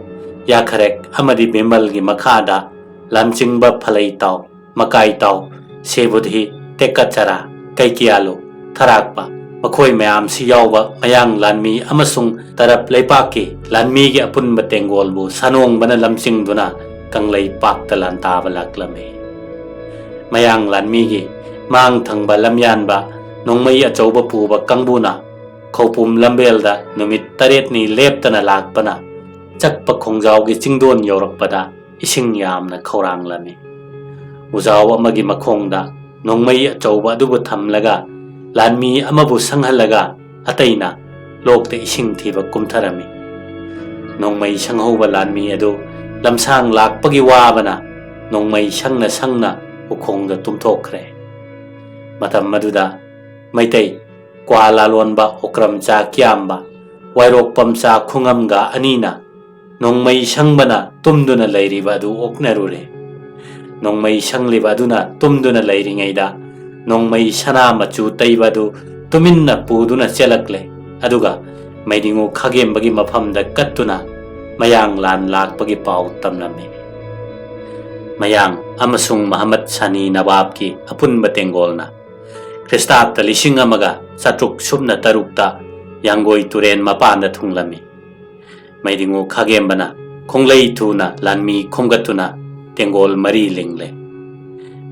ꯌꯥꯈꯔꯦꯛ ꯑꯃꯗꯤ ꯕꯤꯃꯜꯒꯤ ꯃꯈꯥꯗ ꯂꯥꯟꯆꯤꯡꯕ ꯐꯂꯩꯇꯥꯎ, ꯃꯀꯥꯏꯇꯥꯎ, ꯁꯦꯕꯨꯙꯤ, ꯇꯦꯛꯀꯆꯔꯥ, ꯀꯩꯀꯤꯌꯥꯂꯨ, ꯊꯔꯥꯛꯄ, ꯃꯈꯣꯏ ꯃꯌꯥꯝꯁꯤ ꯌꯥꯎꯕ ꯃꯌꯥꯡ ꯂꯥꯟꯃꯤ ꯑꯃꯁꯨꯡ ꯇꯔꯞ ꯂꯩꯄꯥꯛꯀꯤ ꯂꯥꯟꯃꯤꯒꯤ ꯑꯄꯨꯟꯕ ꯇꯦꯡꯒꯣꯜꯕꯨ ꯁꯥꯅꯣꯡꯕꯅ ꯂꯝꯆꯤꯡꯗꯨꯅ ꯀꯪꯂꯩꯄꯥꯛꯇ ꯂꯥꯟꯇꯥꯕ ꯂꯥꯛꯂꯝꯃꯤ꯫ ꯃꯌꯥꯡ ꯂꯥꯟꯃꯤꯒꯤ ꯃꯥꯡ ꯊꯪꯕ ꯂꯝꯌꯥꯟꯕ ꯅꯣꯡꯃꯩ ꯑꯆꯧꯕ ꯄꯨꯕ ꯀꯥꯡꯕꯨꯅ ꯈꯧꯄꯨꯝ ꯂꯝꯕꯦꯜꯗ ꯅꯨꯃꯤꯠ ꯇꯔꯦꯠꯅꯤ ꯂꯦꯞꯇꯅ ꯂꯥꯛꯄꯅ ꯆꯛꯄ ꯈꯣꯡꯖꯥꯎꯒꯤ ꯆꯤꯡꯗꯣꯟ ꯌꯧꯔꯛꯄꯗ ꯏꯁꯤꯡ ꯌꯥꯝꯅ ꯈꯧꯔꯥꯡꯂꯝꯃꯤ꯫ ꯎꯖꯥꯎ ꯑꯃꯒꯤ ꯃꯈꯣꯡꯗ ꯅꯣꯡꯃꯩ ꯑꯆꯧꯕ ꯑꯗꯨꯕꯨ ꯊꯝꯂꯒ ꯂꯥꯟꯃꯤ ꯑꯃꯕꯨ ꯁꯪꯍꯜꯂꯒ ꯑꯇꯩꯅ ꯂꯣꯛꯇ ꯏꯁꯤꯡ ꯊꯤꯕ ꯀꯨꯝꯊꯔꯝꯃꯤ꯫ ꯅꯣꯡꯃꯩ ꯁꯪꯍꯧꯕ ꯂꯥꯟꯃꯤ ꯑꯗꯨ ꯂꯝꯁꯥꯡ ꯂꯥꯛꯄꯒꯤ ꯋꯥꯕꯅ ꯅꯣꯡꯃꯩ ꯁꯪꯅ ꯁꯪꯅ ꯎꯈꯣꯡꯗ ꯇꯨꯝꯊꯣꯛꯈ꯭ꯔꯦ꯫ ꯃꯇꯝ ꯑꯗꯨꯗ ꯃꯩꯇꯩ ꯀ꯭ꯋꯥ ꯂꯥꯂꯣꯟꯕ ꯑꯣꯀ꯭ꯔꯝꯆꯥ ꯀꯤꯌꯥꯝꯕ, ꯋꯥꯏꯔꯣꯛꯄꯝꯆꯥ ꯈꯨꯡꯉꯝꯒ ꯑꯅꯤꯅ ꯅꯣꯡꯃꯩ ꯁꯪꯕꯅ ꯇꯨꯝꯗꯨꯅ ꯂꯩꯔꯤꯕ ꯑꯗꯨ ꯑꯣꯛꯅꯔꯨꯔꯦ꯫ ꯅꯣꯡꯃꯩ ꯁꯪꯂꯤꯕ ꯑꯗꯨꯅ ꯇꯨꯝꯗꯨꯅ ꯂꯩꯔꯤꯉꯩꯗ ꯅꯣꯡꯃꯩ ꯁꯅꯥ ꯃꯆꯨ ꯇꯩꯕ ꯑꯗꯨ ꯇꯨꯃꯤꯟꯅ ꯄꯨꯗꯨꯅ ꯆꯦꯜꯂꯛꯂꯦ꯫ ꯑꯗꯨꯒ ꯃꯩꯗꯤꯡꯉꯨ ꯈꯥꯒꯦꯝꯕꯒꯤ ꯃꯐꯝꯗ ꯀꯠꯇꯨꯅ ꯃꯌꯥꯡ ꯂꯥꯟ ꯂꯥꯛꯄꯒꯤ ꯄꯥꯎ ꯇꯝꯂꯝꯃꯤ꯫ ꯃꯌꯥꯡ ꯑꯃꯁꯨꯡ ꯃꯍꯃꯠ ꯁꯥꯅꯤ ꯅꯋꯥꯕꯀꯤ ꯑꯄꯨꯟꯕ ꯇꯦꯡꯒꯣꯜꯅ ꯈ꯭ꯔꯤꯁꯇꯥꯕꯇ ꯂꯤꯁꯤꯡ ꯑꯃꯒ ꯆꯥꯇ꯭ꯔꯨꯛ ꯁꯨꯞꯅ ꯇꯔꯨꯛꯇ ꯌꯥꯡꯒꯣꯏ ꯇꯨꯔꯦꯟ ꯃꯄꯥꯟꯗ ꯊꯨꯡꯂꯝꯃꯤ꯫ ꯃꯩꯗꯤꯡꯉꯨ ꯈꯥꯒꯦꯝꯕꯅ ꯈꯣꯡꯂꯩ ꯊꯨꯅ ꯂꯥꯟꯃꯤ ꯈꯣꯝꯒꯠꯇꯨꯅ ꯇꯦꯡꯒꯣꯜ ꯃꯔꯤ ꯂꯤꯡꯂꯦ꯫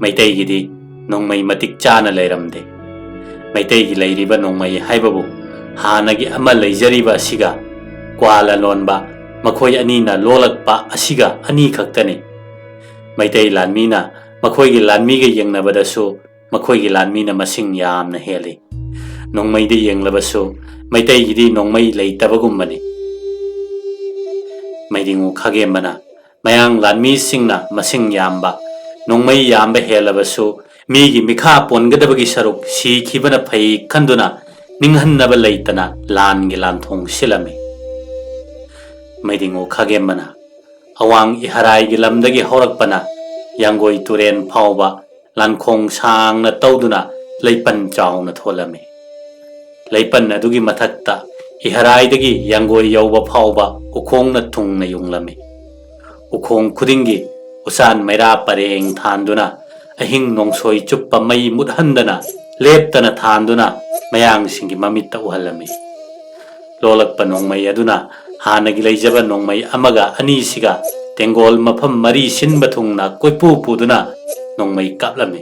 ꯃꯩꯇꯩꯒꯤꯗꯤ ꯅꯣꯡꯃꯩ ꯃꯇꯤꯛ ꯆꯥꯅ ꯂꯩꯔꯝꯗꯦ꯫ ꯃꯩꯇꯩꯒꯤ ꯂꯩꯔꯤꯕ ꯅꯣꯡꯃꯩ ꯍꯥꯏꯕꯕꯨ ꯍꯥꯟꯅꯒꯤ ꯑꯃ ꯂꯩꯖꯔꯤꯕ ꯑꯁꯤꯒ ꯀ꯭ꯋꯥ ꯂꯂꯣꯟꯕ ꯃꯈꯣꯏ ꯑꯅꯤꯅ ꯂꯣꯜꯂꯛꯄ ꯑꯁꯤꯒ ꯑꯅꯤ ꯈꯛꯇꯅꯤ꯫ ꯃꯩꯇꯩ ꯂꯥꯟꯃꯤꯅ ꯃꯈꯣꯏꯒꯤ ꯂꯥꯟꯃꯤꯒ ꯌꯦꯡꯅꯕꯗꯁꯨ ꯃꯈꯣꯏꯒꯤ ꯂꯥꯟꯃꯤꯅ ꯃꯁꯤꯡ ꯌꯥꯝꯅ ꯍꯦꯜꯂꯤ꯫ ꯅꯣꯡꯃꯩꯗ ꯌꯦꯡꯂꯕꯁꯨ ꯃꯩꯇꯩꯒꯤꯗꯤ ꯅꯣꯡꯃꯩ ꯂꯩꯇꯕꯒꯨꯝꯕꯅꯤ꯫ ꯃꯩꯗꯤꯡꯉꯨ ꯈꯥꯒꯦꯝꯕꯅ ꯃꯌꯥꯡ ꯂꯥꯟꯃꯤꯁꯤꯡꯅ ꯃꯁꯤꯡ ꯌꯥꯝꯕ, ꯅꯣꯡꯃꯩ ꯌꯥꯝꯕ ꯍꯦꯜꯂꯕꯁꯨ ꯃꯤꯒꯤ ꯃꯤꯈꯥ ꯄꯣꯟꯒꯗꯕꯒꯤ ꯁꯔꯨꯛ ꯁꯤꯈꯤꯕꯅ ꯐꯩ ꯈꯟꯗꯨꯅ ꯅꯤꯡꯍꯟꯅꯕ ꯂꯩꯇꯅ ꯂꯥꯟꯒꯤ ꯂꯥꯟꯊꯣꯡ ꯁꯤꯜꯂꯝꯃꯤ꯫ ꯃꯩꯗꯤꯡꯉꯨ ꯈꯥꯒꯦꯝꯕꯅ ꯑꯋꯥꯡ ꯏꯍꯔꯥꯏꯒꯤ ꯂꯝꯗꯒꯤ ꯍꯧꯔꯛꯄꯅ ꯌꯥꯡꯒꯣꯏ ꯇꯨꯔꯦꯟ ꯐꯥꯎꯕ ꯂꯥꯟꯈꯣꯡ ꯁꯥꯡꯅ ꯇꯧꯗꯨꯅ ꯂꯩꯄꯟ ꯆꯥꯎꯅ ꯊꯣꯜꯂꯝꯃꯤ꯫ ꯂꯩꯄꯟ ꯑꯗꯨꯒꯤ ꯃꯊꯛꯇ ꯏꯍꯔꯥꯏꯗꯒꯤ ꯌꯥꯡꯒꯣꯏ ꯌꯧꯕ ꯐꯥꯎꯕ ꯎꯈꯣꯡꯅ ꯊꯨꯡꯅ ꯌꯨꯡꯂꯝꯃꯤ꯫ ꯎꯈꯣꯡ ꯈꯨꯗꯤꯡꯒꯤ ꯎꯆꯥꯟ ꯃꯩꯔꯥ ꯄꯔꯦꯡ ꯊꯥꯟꯗꯨꯅ ꯑꯍꯤꯡ ꯅꯣꯡꯁꯣꯏ ꯆꯨꯞꯄ ꯃꯩ ꯃꯨꯠꯍꯟꯗꯅ ꯂꯦꯞꯇꯅ ꯊꯥꯟꯗꯨꯅ ꯃꯌꯥꯡꯁꯤꯡꯒꯤ ꯃꯃꯤꯠꯇ ꯎꯍꯜꯂꯝꯃꯤ꯫ ꯂꯣꯜꯂꯛꯄ ꯅꯣꯡꯃꯩ ꯑꯗꯨꯅ ꯍꯥꯟꯅꯒꯤ ꯂꯩꯖꯕ ꯅꯣꯡꯃꯩ ꯑꯃꯒ ꯑꯅꯤꯁꯤꯒ ꯇꯦꯡꯒꯣꯜ ꯃꯐꯝ ꯃꯔꯤ ꯁꯤꯟꯕ ꯊꯨꯡꯅ ꯀꯣꯏꯄꯨ ꯄꯨꯗꯨꯅ ꯅꯣꯡꯃꯩ ꯀꯥꯞꯂꯝꯃꯤ꯫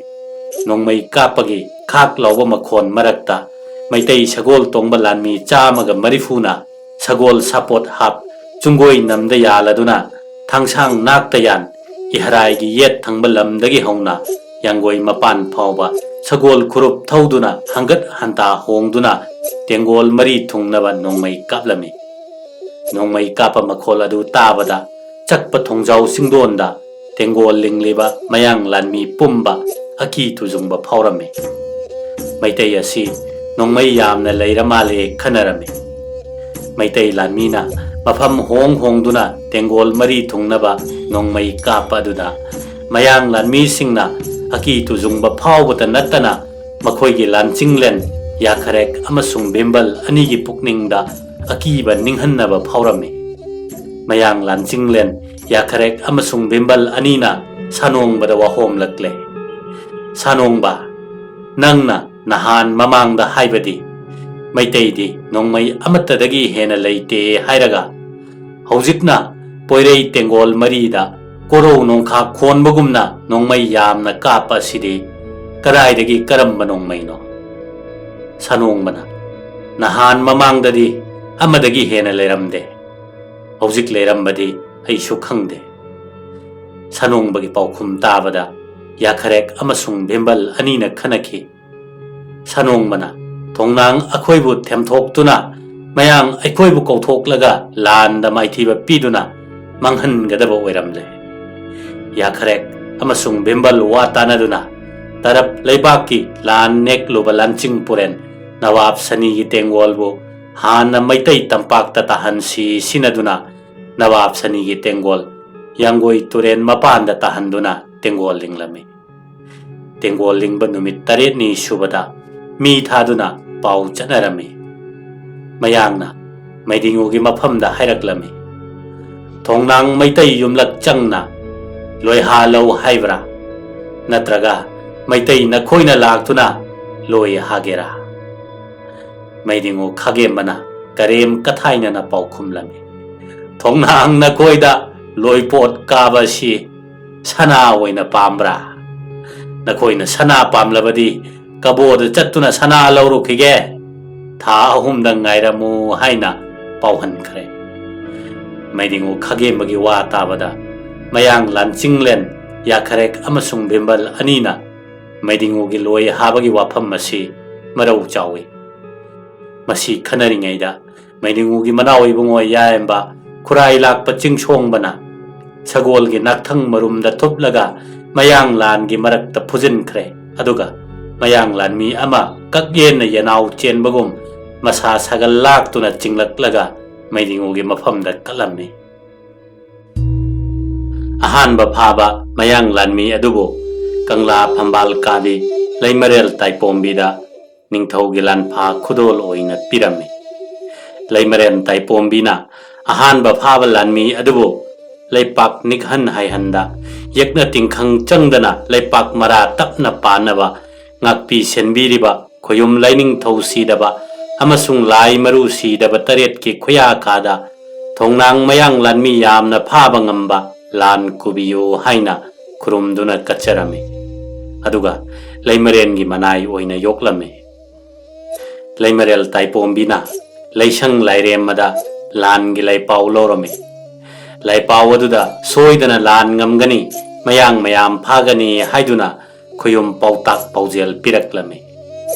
ꯅꯣꯡꯃꯩ ꯀꯥꯞꯄꯒꯤ ꯈꯥꯛ ꯂꯥꯎꯕ ꯃꯈꯣꯟ ꯃꯔꯛꯇ ꯃꯩꯇꯩ ꯁꯒꯣꯜ ꯇꯣꯡꯕ ꯂꯥꯟꯃꯤ ꯆꯥꯝꯃꯒ ꯃꯔꯤꯐꯨꯅ ꯁꯒꯣꯜ ꯁꯥꯄꯣꯠ ꯍꯥꯞ ꯆꯨꯡꯒꯣꯏ ꯅꯝꯗ ꯌꯥꯜꯂꯗꯨꯅ ꯊꯥꯡꯁꯥꯡ ꯅꯥꯛꯇ ꯌꯥꯟ ꯏꯍꯔꯥꯏꯒꯤ ꯌꯦꯠ ꯊꯪꯕ ꯂꯝꯗꯒꯤ ꯍꯧꯅ ꯌꯥꯡꯒꯣꯏ ꯃꯄꯥꯟ ꯐꯥꯎꯕ ꯁꯒꯣꯜ ꯈꯨꯔꯨꯞ ꯊꯧꯗꯨꯅ ꯍꯪꯒꯠ ꯍꯟꯇꯥ ꯍꯣꯡꯗꯨꯅ ꯇꯦꯡꯒꯣꯜ ꯃꯔꯤ ꯊꯨꯡꯅꯕ ꯅꯣꯡꯃꯩ ꯀꯥꯞꯂꯝꯃꯤ꯫ ꯅꯣꯡꯃꯩ ꯀꯥꯞꯄ ꯃꯈꯣꯜ ꯑꯗꯨ ꯇꯥꯕꯗ ꯆꯛꯄ ꯊꯣꯡꯖꯥꯎ ꯆꯤꯡꯗꯣꯟꯗ ꯇꯦꯡꯒꯣꯜ ꯂꯤꯡꯂꯤꯕ ꯃꯌꯥꯡ ꯂꯥꯟꯃꯤ ꯄꯨꯝꯕ ꯑꯀꯤ ꯇꯨꯖꯨꯡꯕ ꯐꯥꯎꯔꯝꯃꯤ꯫ ꯃꯩꯇꯩ ꯑꯁꯤ ꯅꯣꯡꯃꯩ ꯌꯥꯝꯅ ꯂꯩꯔ ꯃꯥꯜꯂꯦ ꯈꯟꯅꯔꯝꯃꯤ꯫ ꯃꯩꯇꯩ ꯂꯥꯟꯃꯤꯅ ꯃꯐꯝ ꯍꯣꯡ ꯍꯣꯡꯗꯨꯅ ꯇꯦꯡꯒꯣꯜ ꯃꯔꯤ ꯊꯨꯡꯅꯕ ꯅꯣꯡꯃꯩ ꯀꯥꯞꯄ ꯑꯗꯨꯗ ꯃꯌꯥꯡ ꯂꯥꯟꯃꯤꯁꯤꯡꯅ ꯑꯀꯤ ꯇꯨꯖꯨꯡꯕ ꯐꯥꯎꯕꯇ ꯅꯠꯇꯅ ꯃꯈꯣꯏꯒꯤ ꯂꯥꯟꯆꯤꯡꯂꯦꯟ ꯌꯥꯈꯔꯦꯛ ꯑꯃꯁꯨꯡ ꯕꯤꯝꯕꯜ ꯑꯅꯤꯒꯤ ꯄꯨꯛꯅꯤꯡꯗ ꯑꯀꯤꯕ ꯅꯤꯡꯍꯟꯅꯕ ꯐꯥꯎꯔꯝꯃꯤ꯫ ꯃꯌꯥꯡ ꯂꯥꯟꯆꯤꯡꯂꯦꯟ ꯌꯥꯈꯔꯦꯛ ꯑꯃꯁꯨꯡ ꯕꯤꯝꯕꯜ ꯑꯅꯤꯅ ꯁꯥꯅꯣꯡꯕꯗ ꯋꯥꯍꯣꯝꯂꯛꯂꯦ꯫ "ꯁꯥꯅꯣꯡꯕ, ꯅꯪꯅ ꯅꯍꯥꯟ ꯃꯃꯥꯡꯗ ꯍꯥꯏꯕꯗꯤ ꯃꯩꯇꯩꯗꯤ ꯅꯣꯡꯃꯩ ꯑꯃꯠꯇꯗꯒꯤ ꯍꯦꯟꯅ ꯂꯩꯇꯦ ꯍꯥꯏꯔꯒ, ꯍꯧꯖꯤꯛꯅ ꯄꯣꯏꯔꯩ ꯇꯦꯡꯒꯣꯜ ꯃꯔꯤꯗ ꯀꯣꯔꯧ ꯅꯣꯡꯈꯥ ꯈꯣꯟꯕꯒꯨꯝꯅ ꯅꯣꯡꯃꯩ ꯌꯥꯝꯅ ꯀꯥꯞꯄ ꯑꯁꯤꯗꯤ ꯀꯗꯥꯏꯗꯒꯤ ꯀꯔꯝꯕ ꯅꯣꯡꯃꯩꯅꯣ?" ꯁꯥꯅꯣꯡꯕꯅ, "ꯅꯍꯥꯟ ꯃꯃꯥꯡꯗꯗꯤ ꯑꯃꯗꯒꯤ ꯍꯦꯟꯅ ꯂꯩꯔꯝꯗꯦ꯫ ꯍꯧꯖꯤꯛ ꯂꯩꯔꯝꯕꯗꯤ ꯑꯩꯁꯨ ꯈꯪꯗꯦ꯫" ꯁꯥꯅꯣꯡꯕꯒꯤ ꯄꯥꯎꯈꯨꯝ ꯇꯥꯕꯗ ꯌꯥꯈꯔꯦꯛ ꯑꯃꯁꯨꯡ ꯚꯤꯝꯕꯜ ꯑꯅꯤꯅ ꯈꯟꯅꯈꯤ꯫ ꯁꯥꯅꯣꯡꯕꯅ, "ꯊꯣꯡꯅꯥꯡ ꯑꯩꯈꯣꯏꯕꯨ ꯊꯦꯝꯊꯣꯛꯇꯨꯅ ꯃꯌꯥꯡ ꯑꯩꯈꯣꯏꯕꯨ ꯀꯧꯊꯣꯛꯂꯒ ꯂꯥꯟꯗ ꯃꯥꯏꯊꯤꯕ ꯄꯤꯗꯨꯅ ꯃꯥꯡꯍꯟꯒꯗꯕ ꯑꯣꯏꯔꯝꯂꯦ꯫" ꯌꯥꯈꯔꯦꯛ ꯑꯃꯁꯨꯡ ꯚꯤꯝꯕꯜ ꯋꯥ ꯇꯥꯅꯗꯨꯅ ꯇꯔꯞ ꯂꯩꯕꯥꯛꯀꯤ ꯂꯥꯟ ꯅꯦꯛꯂꯨꯕ ꯂꯥꯟꯆꯤꯡ ꯄꯨꯔꯦꯟ ꯅꯋꯥꯕ ꯁꯅꯤꯒꯤ ꯇꯦꯡꯒꯣꯜꯕꯨ ꯍꯥꯟꯅ ꯃꯩꯇꯩ ꯇꯝꯄꯥꯛꯇ ꯇꯥꯍꯟꯁꯤ ꯁꯤꯟꯅꯗꯨꯅ ꯅꯋꯥꯕ ꯁꯅꯤꯒꯤ ꯇꯦꯡꯒꯣꯜ ꯌꯥꯡꯒꯣꯏ ꯇꯨꯔꯦꯟ ꯃꯄꯥꯟꯗ ꯇꯥꯍꯟꯗꯨꯅ ꯇꯦꯡꯒꯣꯜ ꯂꯤꯡꯂꯝꯃꯤ꯫ ꯇꯦꯡꯒꯣꯜ ꯂꯤꯡꯕ ꯅꯨꯃꯤꯠ ꯇꯔꯦꯠꯅꯤ ꯁꯨꯕꯗ ꯃꯤ ꯊꯥꯗꯨꯅ ꯄꯥꯎ ꯆꯠꯅꯔꯝꯃꯤ꯫ ꯃꯌꯥꯡꯅ ꯃꯩꯗꯤꯡꯉꯨꯒꯤ ꯃꯐꯝꯗ ꯍꯥꯏꯔꯛꯂꯝꯃꯤ, "ꯊꯣꯡꯅꯥꯡ ꯃꯩꯇꯩ ꯌꯨꯝꯂꯛ ꯆꯪꯅ ꯂꯣꯏꯍꯥ ꯂꯧ ꯍꯥꯏꯕ꯭ꯔꯥ? ꯅꯠꯇ꯭ꯔꯒ ꯃꯩꯇꯩ ꯅꯈꯣꯏꯅ ꯂꯥꯛꯇꯨꯅ ꯂꯣꯏ ꯍꯥꯒꯦꯔꯥ?" ꯃꯩꯗꯤꯡꯉꯨ ꯈꯥꯒꯦꯝꯕꯅ ꯀꯔꯦꯝ ꯀꯊꯥꯏꯅꯅ ꯄꯥꯎꯈꯨꯝꯂꯝꯃꯤ, "ꯊꯣꯡꯅꯥꯡ ꯅꯈꯣꯏꯗ ꯂꯣꯏꯄꯣꯠ ꯀꯥꯕ ꯑꯁꯤ ꯁꯅꯥ ꯑꯣꯏꯅ ꯄꯥꯝꯕ꯭ꯔꯥ? ꯅꯈꯣꯏꯅ ꯁꯅꯥ ꯄꯥꯝꯂꯕꯗꯤ ꯀꯕꯣꯗ ꯆꯠꯇꯨꯅ ꯁꯅꯥ ꯂꯧꯔꯨꯈꯤꯒꯦ꯫ ꯊꯥ ꯑꯍꯨꯝꯗ ꯉꯥꯏꯔꯝꯃꯨ" ꯍꯥꯏꯅ ꯄꯥꯎꯍꯟꯈ꯭ꯔꯦ꯫ ꯃꯩꯗꯤꯡꯉꯨ ꯈꯥꯒꯦꯝꯕꯒꯤ ꯋꯥ ꯇꯥꯕꯗ ꯃꯌꯥꯡ ꯂꯥꯟꯆꯤꯡꯂꯦꯟ ꯌꯥꯈꯔꯦꯛ ꯑꯃꯁꯨꯡ ꯚꯤꯝꯕꯜ ꯑꯅꯤꯅ ꯃꯩꯗꯤꯡꯉꯨꯒꯤ ꯂꯣꯏ ꯍꯥꯕꯒꯤ ꯋꯥꯐꯝ ꯑꯁꯤ ꯃꯔꯧ ꯆꯥꯎꯏ꯫ ꯃꯁꯤ ꯈꯟꯅꯔꯤꯉꯩꯗ ꯃꯩꯗꯤꯡꯉꯨꯒꯤ ꯃꯅꯥꯎ ꯏꯕꯨꯡꯉꯣ ꯌꯥꯏꯝꯕ ꯈꯨꯔꯥꯏ ꯂꯥꯛꯄ ꯆꯤꯡꯁꯣꯡꯕꯅ ꯁꯒꯣꯜꯒꯤ ꯅꯥꯛꯊꯪ ꯃꯔꯨꯝꯗ ꯊꯨꯞꯂꯒ ꯃꯌꯥꯡ ꯂꯥꯟꯒꯤ ꯃꯔꯛꯇ ꯐꯨꯖꯤꯟꯈ꯭ꯔꯦ꯫ ꯑꯗꯨꯒ ꯃꯌꯥꯡ ꯂꯥꯟꯃꯤ ꯑꯃ ꯀꯛꯌꯦꯟꯅ ꯌꯦꯅꯥꯎ ꯆꯦꯟꯕꯒꯨꯝ ꯃꯁꯥ ꯁꯥꯒꯜ ꯂꯥꯛꯇꯨꯅ ꯆꯤꯡꯂꯛꯂꯒ ꯃꯩꯗꯤꯡꯉꯨꯒꯤ ꯃꯐꯝꯗ ꯀꯠꯂꯝꯃꯤ꯫ ꯑꯍꯥꯟꯕ ꯐꯥꯕ ꯃꯌꯥꯡ ꯂꯥꯟꯃꯤ ꯑꯗꯨꯕꯨ ꯀꯪꯂꯥ ꯐꯝꯕꯥꯜ ꯀꯥꯕꯤ ꯂꯩꯃꯔꯦꯜ ꯇꯥꯏꯄꯣꯝꯕꯤꯗ ꯅꯤꯡꯊꯧꯒꯤ ꯂꯥꯟꯐꯥ ꯈꯨꯗꯣꯜ ꯑꯣꯏꯅ ꯄꯤꯔꯝꯃꯤ꯫ ꯂꯩꯃꯔꯦꯜ ꯇꯥꯏꯄꯣꯝꯕꯤꯅ ꯑꯍꯥꯟꯕ ꯐꯥꯕ ꯂꯥꯟꯃꯤ ꯑꯗꯨꯕꯨ ꯂꯩꯄꯥꯛ ꯅꯤꯛꯍꯟ ꯍꯥꯏꯍꯟꯗ, ꯌꯦꯛꯅ ꯇꯤꯡꯈꯪ ꯆꯪꯗꯅ ꯂꯩꯄꯥꯛ ꯃꯔꯥ ꯇꯞꯅ ꯄꯥꯟꯅꯕ ꯉꯥꯛꯄꯤ ꯁꯦꯟꯕꯤꯔꯤꯕ ꯈꯣꯌꯨꯝ ꯂꯥꯏꯅꯤꯡꯊꯧ ꯁꯤꯗꯕ ꯑꯃꯁꯨꯡ ꯂꯥꯏ ꯃꯔꯨ ꯁꯤꯗꯕ ꯇꯔꯦꯠꯀꯤ ꯈꯨꯌꯥ ꯀꯥꯗ ꯊꯣꯡꯅꯥꯡ ꯃꯌꯥꯡ ꯂꯥꯟꯃꯤ ꯌꯥꯝꯅ ꯐꯥꯕ ꯉꯝꯕ ꯂꯥꯟ ꯀꯨꯕꯤꯌꯨ ꯍꯥꯏꯅ ꯈꯨꯔꯨꯝꯗꯨꯅ ꯀꯠꯆꯔꯝꯃꯤ꯫ ꯑꯗꯨꯒ ꯂꯩꯃꯔꯦꯟꯒꯤ ꯃꯅꯥꯏ ꯑꯣꯏꯅ ꯌꯣꯛꯂꯝꯃꯤ꯫ ꯂꯩꯃꯔꯦꯜ ꯇꯥꯏꯄꯣꯝꯕꯤꯅ ꯂꯩꯁꯪ ꯂꯥꯏꯔꯦꯝꯃꯗ ꯂꯥꯟꯒꯤ ꯂꯥꯏꯄꯥꯎ ꯂꯧꯔꯝꯃꯤ꯫ ꯂꯥꯏꯄꯥꯎ ꯑꯗꯨꯗ ꯁꯣꯏꯗꯅ ꯂꯥꯟ ꯉꯝꯒꯅꯤ, ꯃꯌꯥꯡ ꯃꯌꯥꯝ ꯐꯥꯒꯅꯤ ꯍꯥꯏꯗꯨꯅ ꯈꯨꯌꯨꯝ ꯄꯥꯎꯇꯥꯛ ꯄꯥꯎꯖꯦꯜ ꯄꯤꯔꯛꯂꯝꯃꯤ꯫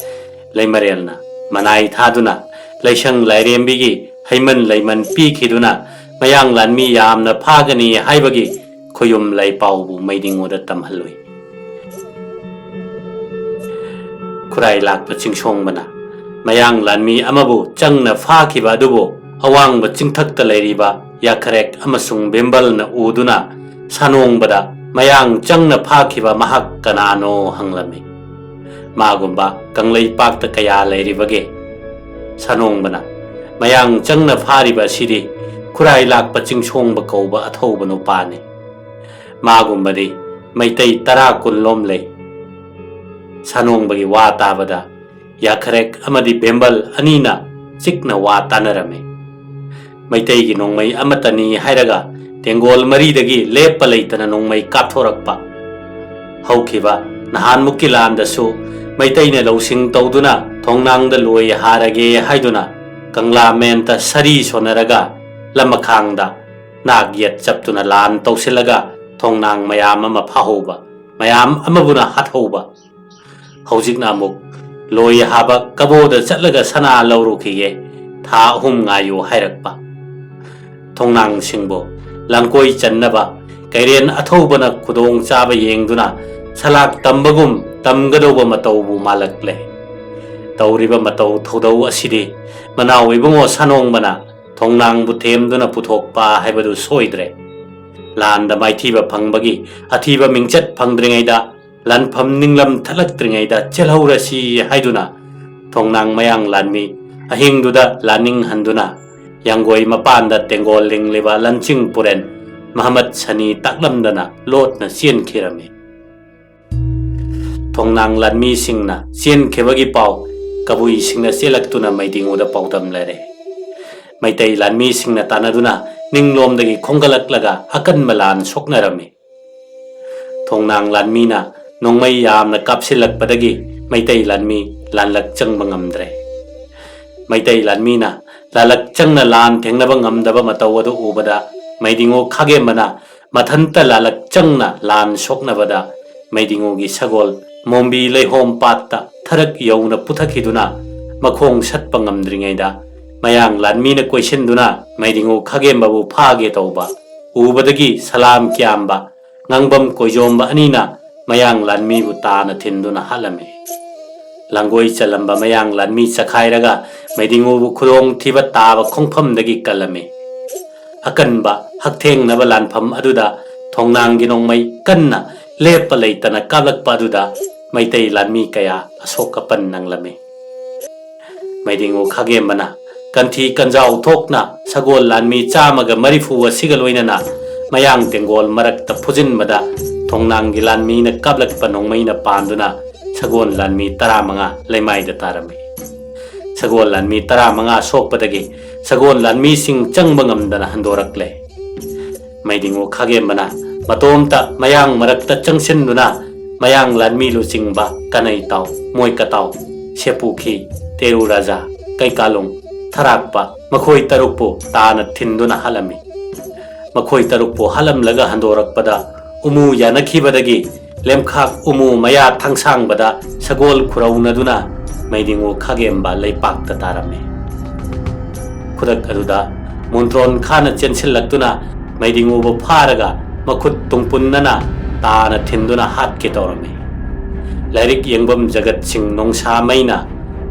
ꯂꯩꯃꯔꯦꯜꯅ ꯃꯅꯥꯏ ꯊꯥꯗꯨꯅ ꯂꯩꯁꯪ ꯂꯥꯏꯔꯦꯝꯕꯤꯒꯤ ꯍꯩꯃꯟ ꯂꯩꯃꯟ ꯄꯤꯈꯤꯗꯨꯅ ꯃꯌꯥꯡ ꯂꯥꯟꯃꯤ ꯌꯥꯝꯅ ꯐꯥꯒꯅꯤ ꯍꯥꯏꯕꯒꯤ ꯈꯨꯌꯨꯝ ꯂꯥꯏꯄꯥꯎꯕꯨ ꯃꯩꯗꯤꯡꯉꯨꯗ ꯇꯝꯍꯜꯂꯨꯏ꯫ ꯈꯨꯔꯥꯏ ꯂꯥꯛꯄ ꯆꯤꯡꯁꯣꯡꯕꯅ ꯃꯌꯥꯡ ꯂꯥꯟꯃꯤ ꯑꯃꯕꯨ ꯆꯪꯅ ꯐꯥꯈꯤꯕ ꯑꯗꯨꯕꯨ ꯑꯋꯥꯡꯕ ꯆꯤꯡꯊꯛꯇ ꯂꯩꯔꯤꯕ ꯌꯥꯈꯔꯦꯛ ꯑꯃꯁꯨꯡ ꯕꯦꯝꯕꯜꯅ ꯎꯗꯨꯅ ꯁꯥꯅꯣꯡꯕꯗ ꯃꯌꯥꯡ ꯆꯪꯅ ꯐꯥꯈꯤꯕ ꯃꯍꯥꯛ ꯀꯅꯥꯅꯣ ꯍꯪꯂꯝꯃꯤ꯫ ꯃꯥꯒꯨꯝꯕ ꯀꯪꯂꯩꯄꯥꯛꯇ ꯀꯌꯥ ꯂꯩꯔꯤꯕꯒꯦ? ꯁꯥꯅꯣꯡꯕꯅ ꯃꯌꯥꯡ ꯆꯪꯅ ꯐꯥꯔꯤꯕ ꯑꯁꯤꯗꯤ ꯈꯨꯔꯥꯏ ꯂꯥꯛꯄ ꯆꯤꯡꯁꯣꯡꯕ ꯀꯧꯕ ꯑꯊꯧꯕ ꯅꯨꯄꯥꯅꯤ꯫ ꯃꯥꯒꯨꯝꯕꯗꯤ ꯃꯩꯇꯩ ꯇꯔꯥ ꯀꯨꯟ ꯂꯣꯝ ꯂꯩ꯫ ꯁꯥꯅꯣꯡꯕꯒꯤ ꯋꯥ ꯇꯥꯕꯗ ꯌꯥꯈꯔꯦꯛ ꯑꯃꯗꯤ ꯕꯦꯝꯕꯜ ꯑꯅꯤꯅ ꯆꯤꯛꯅ ꯋꯥ ꯇꯥꯅꯔꯝꯃꯤ꯫ ꯃꯩꯇꯩꯒꯤ ꯅꯣꯡꯃꯩ ꯑꯃꯠꯇꯅꯤ ꯍꯥꯏꯔꯒ ꯇꯦꯡꯒꯣꯜ ꯃꯔꯤꯗꯒꯤ ꯂꯦꯞꯄ ꯂꯩꯇꯅ ꯅꯣꯡꯃꯩ ꯀꯥꯞꯊꯣꯔꯛꯄ꯫ ꯍꯧꯈꯤꯕ ꯅꯍꯥꯟꯃꯨꯛꯀꯤ ꯂꯥꯟꯗꯁꯨ ꯃꯩꯇꯩꯅ ꯂꯧꯁꯤꯡ ꯇꯧꯗꯨꯅ ꯊꯣꯡꯅꯥꯡꯗ ꯂꯣꯏ ꯍꯥꯔꯒꯦ ꯍꯥꯏꯗꯨꯅ ꯀꯪꯂꯥ ꯃꯦꯟꯇ ꯁꯔꯤ ꯁꯣꯟꯅꯔꯒ ꯂꯃꯈꯥꯡꯗ ꯅꯥꯛ ꯌꯦꯠ ꯆꯞꯇꯨꯅ ꯂꯥꯟ ꯇꯧꯁꯤꯜꯂꯒ ꯊꯣꯡꯅꯥꯡ ꯃꯌꯥꯝ ꯑꯃ ꯐꯥꯍꯧꯕ, ꯃꯌꯥꯝ ꯑꯃꯕꯨꯅ ꯍꯥꯠꯍꯧꯕ꯫ ꯍꯧꯖꯤꯛꯅ ꯑꯃꯨꯛ ꯂꯣꯏ ꯍꯥꯕ ꯀꯕꯣꯗ ꯆꯠꯂꯒ ꯁꯅꯥ ꯂꯧꯔꯨꯈꯤꯒꯦ, ꯊꯥ ꯑꯍꯨꯝ ꯉꯥꯏꯌꯨ ꯍꯥꯏꯔꯛꯄ꯫ ꯊꯣꯡꯅꯥꯡꯁꯤꯡꯕꯨ ꯂꯥꯡꯀꯣꯏ ꯆꯟꯅꯕ ꯀꯩꯔꯦꯟ ꯑꯊꯧꯕꯅ ꯈꯨꯗꯣꯡ ꯆꯥꯕ ꯌꯦꯡꯗꯨꯅ ꯁꯂꯥꯛ ꯇꯝꯕꯒꯨꯝ ꯇꯝꯒꯗꯧꯕ ꯃꯇꯧꯕꯨ ꯃꯥꯜꯂꯛꯂꯦ꯫ ꯇꯧꯔꯤꯕ ꯃꯇꯧ ꯊꯧꯗꯧ ꯑꯁꯤꯗꯤ ꯃꯅꯥꯎ ꯏꯕꯨꯡꯉꯣ ꯁꯥꯅꯣꯡꯕꯅ ꯊꯣꯡꯅꯥꯡꯕꯨ ꯊꯦꯝꯗꯨꯅ ꯄꯨꯊꯣꯛꯄ ꯍꯥꯏꯕꯗꯨ ꯁꯣꯏꯗ꯭ꯔꯦ꯫ ꯂꯥꯟꯗ ꯃꯥꯏꯊꯤꯕ ꯐꯪꯕꯒꯤ ꯑꯊꯤꯕ ꯃꯤꯡꯆꯠ ꯐꯪꯗ꯭ꯔꯤꯉꯩꯗ ꯂꯥꯟꯐꯝ ꯅꯤꯡꯂꯝ ꯊꯠꯂꯛꯇ꯭ꯔꯤꯉꯩꯗ ꯆꯦꯜꯍꯧꯔꯁꯤ ꯍꯥꯏꯗꯨꯅ ꯊꯣꯡꯅꯥꯡ ꯃꯌꯥꯡ ꯂꯥꯟꯃꯤ ꯑꯍꯤꯡꯗꯨꯗ ꯂꯥꯟꯅꯤꯡꯍꯟꯗꯨꯅ ꯌꯥꯡꯒꯣꯏ ꯃꯄꯥꯟꯗ ꯇꯦꯡꯒꯣꯜ ꯂꯤꯡꯂꯤꯕ ꯂꯟꯆꯤꯡ ꯄꯨꯔꯦꯟ ꯃꯍꯃꯠ ꯁꯅꯤ ꯇꯥꯛꯂꯝꯗꯅ ꯂꯣꯠꯅ ꯆꯦꯟꯈꯤꯔꯝꯃꯤ꯫ ꯊꯣꯡꯅꯥꯡ ꯂꯥꯟꯃꯤꯁꯤꯡꯅ ꯆꯦꯟꯈꯤꯕꯒꯤ ꯄꯥꯎ ꯀꯕꯨꯏꯁꯤꯡꯅ ꯆꯦꯜꯂꯛꯇꯨꯅ ꯃꯩꯗꯤꯉꯨꯗ ꯄꯥꯎꯗꯝꯅꯔꯦ꯫ ꯃꯩꯇꯩ ꯂꯥꯟꯃꯤꯁꯤꯡꯅ ꯇꯥꯟꯅꯗꯨꯅ ꯅꯤꯡꯂꯣꯝꯗꯒꯤ ꯈꯣꯝꯒꯠꯂꯛꯂꯒ ꯑꯀꯟꯕ ꯂꯥꯟ ꯁꯣꯛꯅꯔꯝꯃꯤ꯫ ꯊꯣꯡꯅꯥꯡ ꯂꯥꯟꯃꯤꯅ ꯅꯣꯡꯃꯩ ꯌꯥꯝꯅ ꯀꯥꯞꯁꯤꯜꯂꯛꯄꯗꯒꯤ ꯃꯩꯇꯩ ꯂꯥꯟꯃꯤ ꯂꯥꯟꯂꯛ ꯆꯪꯕ ꯉꯝꯗ꯭ꯔꯦ꯫ ꯃꯩꯇꯩ ꯂꯥꯟꯃꯤꯅ ꯂꯥꯟꯂꯛ ꯆꯪꯅ ꯂꯥꯟ ꯊꯦꯡꯅꯕ ꯉꯝꯗꯕ ꯃꯇꯧ ꯑꯗꯨ ꯎꯕꯗ ꯃꯩꯗꯤꯉꯨ ꯈꯥꯒꯦꯝꯕꯅ ꯃꯊꯟꯇ ꯂꯥꯟꯂꯛ ꯆꯪꯅ ꯂꯥꯟ ꯁꯣꯛꯅꯕꯗ ꯃꯩꯗꯤꯉꯨꯒꯤ ꯁꯒꯣꯜ ꯃꯣꯝꯕꯤ ꯂꯩꯍꯣꯝ ꯄꯥꯠꯇ ꯊꯔꯛ ꯌꯧꯅ ꯄꯨꯊꯈꯤꯗꯨꯅ ꯃꯈꯣꯡ ꯁꯠꯄ ꯉꯝꯗ꯭ꯔꯤꯉꯩꯗ ꯃꯌꯥꯡ ꯂꯥꯟꯃꯤꯅ ꯀꯣꯏꯁꯤꯟꯗꯨꯅ ꯃꯩꯗꯤꯉꯨ ꯈꯥꯒꯦꯝꯕꯕꯨ ꯐꯥꯒꯦ ꯇꯧꯕ ꯎꯕꯗꯒꯤ ꯁꯂꯥꯝ ꯀ꯭ꯌꯥꯝꯕ ꯉꯥꯡꯕꯝ ꯀꯣꯏꯖꯣꯝꯕ ꯑꯅꯤꯅ ꯃꯌꯥꯡ ꯂꯥꯟꯃꯤꯕꯨ ꯇꯥꯅ ꯊꯤꯟꯗꯨꯅ ꯍꯥꯠꯂꯝꯃꯤ꯫ ꯂꯥꯡꯒꯣꯏ ꯆꯜꯂꯝꯕ ꯃꯌꯥꯡ ꯂꯥꯟꯃꯤ ꯆꯈꯥꯏꯔꯒ ꯃꯩꯗꯤꯉꯨꯕꯨ ꯈꯨꯗꯣꯡ ꯊꯤꯕ ꯇꯥꯕ ꯈꯣꯡꯐꯝꯗꯒꯤ ꯀꯜꯂꯝꯃꯤ꯫ ꯑꯀꯟꯕ ꯍꯛꯊꯦꯡꯅꯕ ꯂꯥꯟꯐꯝ ꯑꯗꯨꯗ ꯊꯣꯡꯅꯥꯡꯒꯤ ꯅꯣꯡꯃꯩ ꯀꯟꯅ ꯂꯦꯞꯄ ꯂꯩꯇꯅ ꯀꯥꯞꯂꯛꯄ ꯑꯗꯨꯗ ꯃꯩꯇꯩ ꯂꯥꯟꯃꯤ ꯀꯌꯥ ꯑꯁꯣꯛ ꯑꯄꯟ ꯅꯪꯂꯝꯃꯤ꯫ ꯃꯩꯗꯤꯉꯨ ꯈꯥꯒꯦꯝꯕꯅ ꯀꯟꯊꯤ ꯀꯟꯖꯥꯎ ꯊꯣꯛꯅ ꯁꯒꯣꯜ ꯂꯥꯟꯃꯤ ꯆꯥꯝꯃꯒ ꯃꯔꯤꯐꯨ ꯑꯁꯤꯒ ꯂꯣꯏꯅꯅ ꯃꯌꯥꯡ ꯇꯦꯡꯒꯣꯜ ꯃꯔꯛꯇ ꯐꯨꯖꯤꯟꯕꯗ ꯊꯣꯡꯅꯥꯡꯒꯤ ꯂꯥꯟꯃꯤꯅ ꯀꯥꯞꯂꯛꯄ ꯅꯣꯡꯃꯩꯅ ꯄꯥꯟꯗꯨꯅ ꯁꯒꯣꯜ ꯂꯥꯟꯃꯤ ꯇꯔꯥꯃꯉꯥ ꯂꯩꯃꯥꯏꯗ ꯇꯥꯔꯝꯃꯤ꯫ ꯁꯒꯣꯜ ꯂꯥꯟꯃꯤ ꯇꯔꯥꯃꯉꯥ ꯁꯣꯛꯄꯗꯒꯤ ꯁꯒꯣꯜ ꯂꯥꯟꯃꯤꯁꯤꯡ ꯆꯪꯕ ꯉꯝꯗꯅ ꯍꯟꯗꯣꯔꯛꯂꯦ꯫ ꯃꯩꯗꯤꯉꯨ ꯈꯥꯒꯦꯝꯕꯅ ꯃꯇꯣꯝꯇ ꯃꯌꯥꯡ ꯃꯔꯛꯇ ꯆꯪꯁꯤꯟꯗꯨꯅ ꯃꯌꯥꯡ ꯂꯥꯟꯃꯤ ꯂꯨꯆꯤꯡꯕ ꯀꯅꯩꯇꯥꯎ, ꯃꯣꯏꯀꯇꯥꯎ, ꯁꯦꯄꯨꯈꯤ, ꯇꯦꯔꯨ ꯔꯥꯖꯥ, ꯀꯩꯀꯥꯂꯨꯡ, ꯊꯔꯥꯛꯄ ꯃꯈꯣꯏ ꯇꯔꯨꯛꯄꯨ ꯇꯥꯅ ꯊꯤꯟꯗꯨꯅ ꯍꯥꯠꯂꯝꯃꯤ꯫ ꯃꯈꯣꯏ ꯇꯔꯨꯛꯄꯨ ꯍꯥꯠꯂꯝꯂꯒ ꯍꯟꯗꯣꯔꯛꯄꯗ ꯎꯃꯨ ꯌꯥꯅꯈꯤꯕꯗꯒꯤ ꯂꯦꯝꯈꯥꯛ ꯎꯃꯨ ꯃꯌꯥ ꯊꯥꯡꯁꯥꯡꯕꯗ ꯁꯒꯣꯜ ꯈꯨꯔꯧꯅꯗꯨꯅ ꯃꯩꯗꯤꯉꯨ ꯈꯥꯒꯦꯝꯕ ꯂꯩꯄꯥꯛꯇ ꯇꯥꯔꯝꯃꯤ꯫ ꯈꯨꯗꯛ ꯑꯗꯨꯗ ꯃꯨꯟꯇ꯭ꯔꯣꯟ ꯈꯥꯅ ꯆꯦꯟꯁꯤꯜꯂꯛꯇꯨꯅ ꯃꯩꯗꯤꯉꯨꯕꯨ ꯐꯥꯔꯒ ꯃꯈꯨꯠ ꯇꯨꯡꯄꯨꯟꯅꯅ ꯇꯥꯅ ꯊꯤꯟꯗꯨꯅ ꯍꯥꯠꯀꯦ ꯇꯧꯔꯝꯃꯤ꯫ ꯂꯥꯏꯔꯤꯛ ꯌꯦꯡꯐꯝ ꯖꯒꯠꯁꯤꯡ ꯅꯣꯡꯁꯥꯃꯩꯅ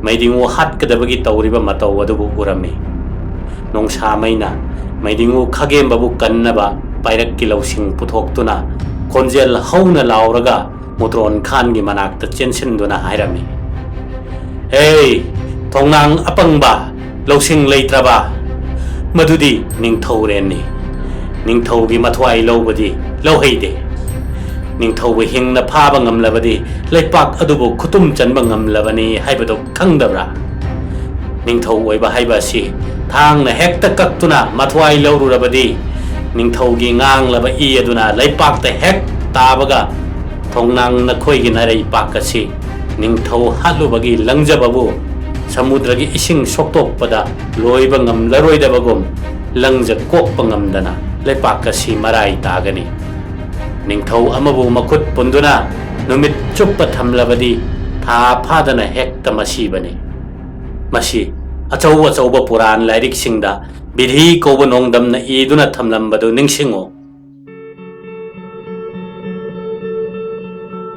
ꯃꯩꯗꯤꯉꯨ ꯍꯥꯠꯀꯗꯕꯒꯤ ꯇꯧꯔꯤꯕ ꯃꯇꯧ ꯑꯗꯨꯕꯨ ꯎꯔꯝꯃꯤ꯫ ꯅꯣꯡꯁꯥꯃꯩꯅ ꯃꯩꯗꯤꯉꯨ ꯈꯥꯒꯦꯝꯕꯕꯨ ꯀꯟꯅꯕ ꯄꯥꯏꯔꯛꯀꯤ ꯂꯧꯁꯤꯡ ꯄꯨꯊꯣꯛꯇꯨꯅ ꯈꯣꯟꯖꯦꯜ ꯍꯧꯅ ꯂꯥꯎꯔꯒ ꯃꯨꯇ꯭ꯔꯣꯟ ꯈꯥꯟꯒꯤ ꯃꯅꯥꯛꯇ ꯆꯦꯟꯁꯤꯟꯗꯨꯅ ꯍꯥꯏꯔꯝꯃꯤ, "ꯍꯦ, ꯊꯣꯡꯅꯥꯡ ꯑꯄꯪꯕ, ꯂꯧꯁꯤꯡ ꯂꯩꯇ꯭ꯔꯕ, ꯃꯗꯨꯗꯤ ꯅꯤꯡꯊꯧꯔꯦꯟꯅꯤ꯫ ꯅꯤꯡꯊꯧꯒꯤ ꯃꯊ꯭ꯋꯥꯏ ꯂꯧꯕꯗꯤ ꯂꯧꯍꯩꯗꯦ꯫ ꯅꯤꯡꯊꯧꯕꯨ ꯍꯤꯡꯅ ꯐꯥꯕ ꯉꯝꯂꯕꯗꯤ ꯂꯩꯄꯥꯛ ꯑꯗꯨꯕꯨ ꯈꯨꯇꯨꯝ ꯆꯟꯕ ꯉꯝꯂꯕꯅꯤ ꯍꯥꯏꯕꯗꯨ ꯈꯪꯗꯕ꯭ꯔꯥ? ꯅꯤꯡꯊꯧ ꯑꯣꯏꯕ ꯍꯥꯏꯕ ꯑꯁꯤ ꯊꯥꯡꯅ ꯍꯦꯛꯇ ꯀꯛꯇꯨꯅ ꯃꯊ꯭ꯋꯥꯏ ꯂꯧꯔꯨꯔꯕꯗꯤ, ꯅꯤꯡꯊꯧꯒꯤ ꯉꯥꯡꯂꯕ ꯏ ꯑꯗꯨꯅ ꯂꯩꯄꯥꯛꯇ ꯍꯦꯛ ꯇꯥꯕꯒ, ꯊꯣꯡꯅꯥꯡ ꯅꯈꯣꯏꯒꯤ ꯅꯔꯩꯄꯥꯛ ꯑꯁꯤ ꯅꯤꯡꯊꯧ ꯍꯥꯠꯂꯨꯕꯒꯤ ꯂꯪꯖꯕꯕꯨ ꯁꯃꯨꯗ꯭ꯔꯒꯤ ꯏꯁꯤꯡ ꯁꯣꯛꯇꯣꯛꯄꯗ ꯂꯣꯏꯕ ꯉꯝꯂꯔꯣꯏꯗꯕꯒꯨꯝ, ꯂꯪꯖ ꯀꯣꯛꯄ ꯉꯝꯗꯅ ꯂꯩꯄꯥꯛ ꯑꯁꯤ ꯃꯔꯥꯏ ꯇꯥꯒꯅꯤ꯫ ꯅꯤꯡꯊꯧ ꯑꯃꯕꯨ ꯃꯈꯨꯠ ꯄꯨꯟꯗꯨꯅ ꯅꯨꯃꯤꯠ ꯆꯨꯞꯄ ꯊꯝꯂꯕꯗꯤ ꯊꯥ ꯐꯥꯗꯅ ꯍꯦꯛꯇ ꯃꯁꯤꯕꯅꯤ꯫ ꯃꯁꯤ ꯑꯆꯧ ꯑꯆꯧꯕ ꯄꯨꯔꯥꯟ ꯂꯥꯏꯔꯤꯛꯁꯤꯡꯗ ꯕꯤꯙꯤ ꯀꯧꯕ ꯅꯣꯡꯗꯝꯅ ꯏꯗꯨꯅ ꯊꯝꯂꯝꯕꯗꯨ ꯅꯤꯡꯁꯤꯡꯉꯨ꯫"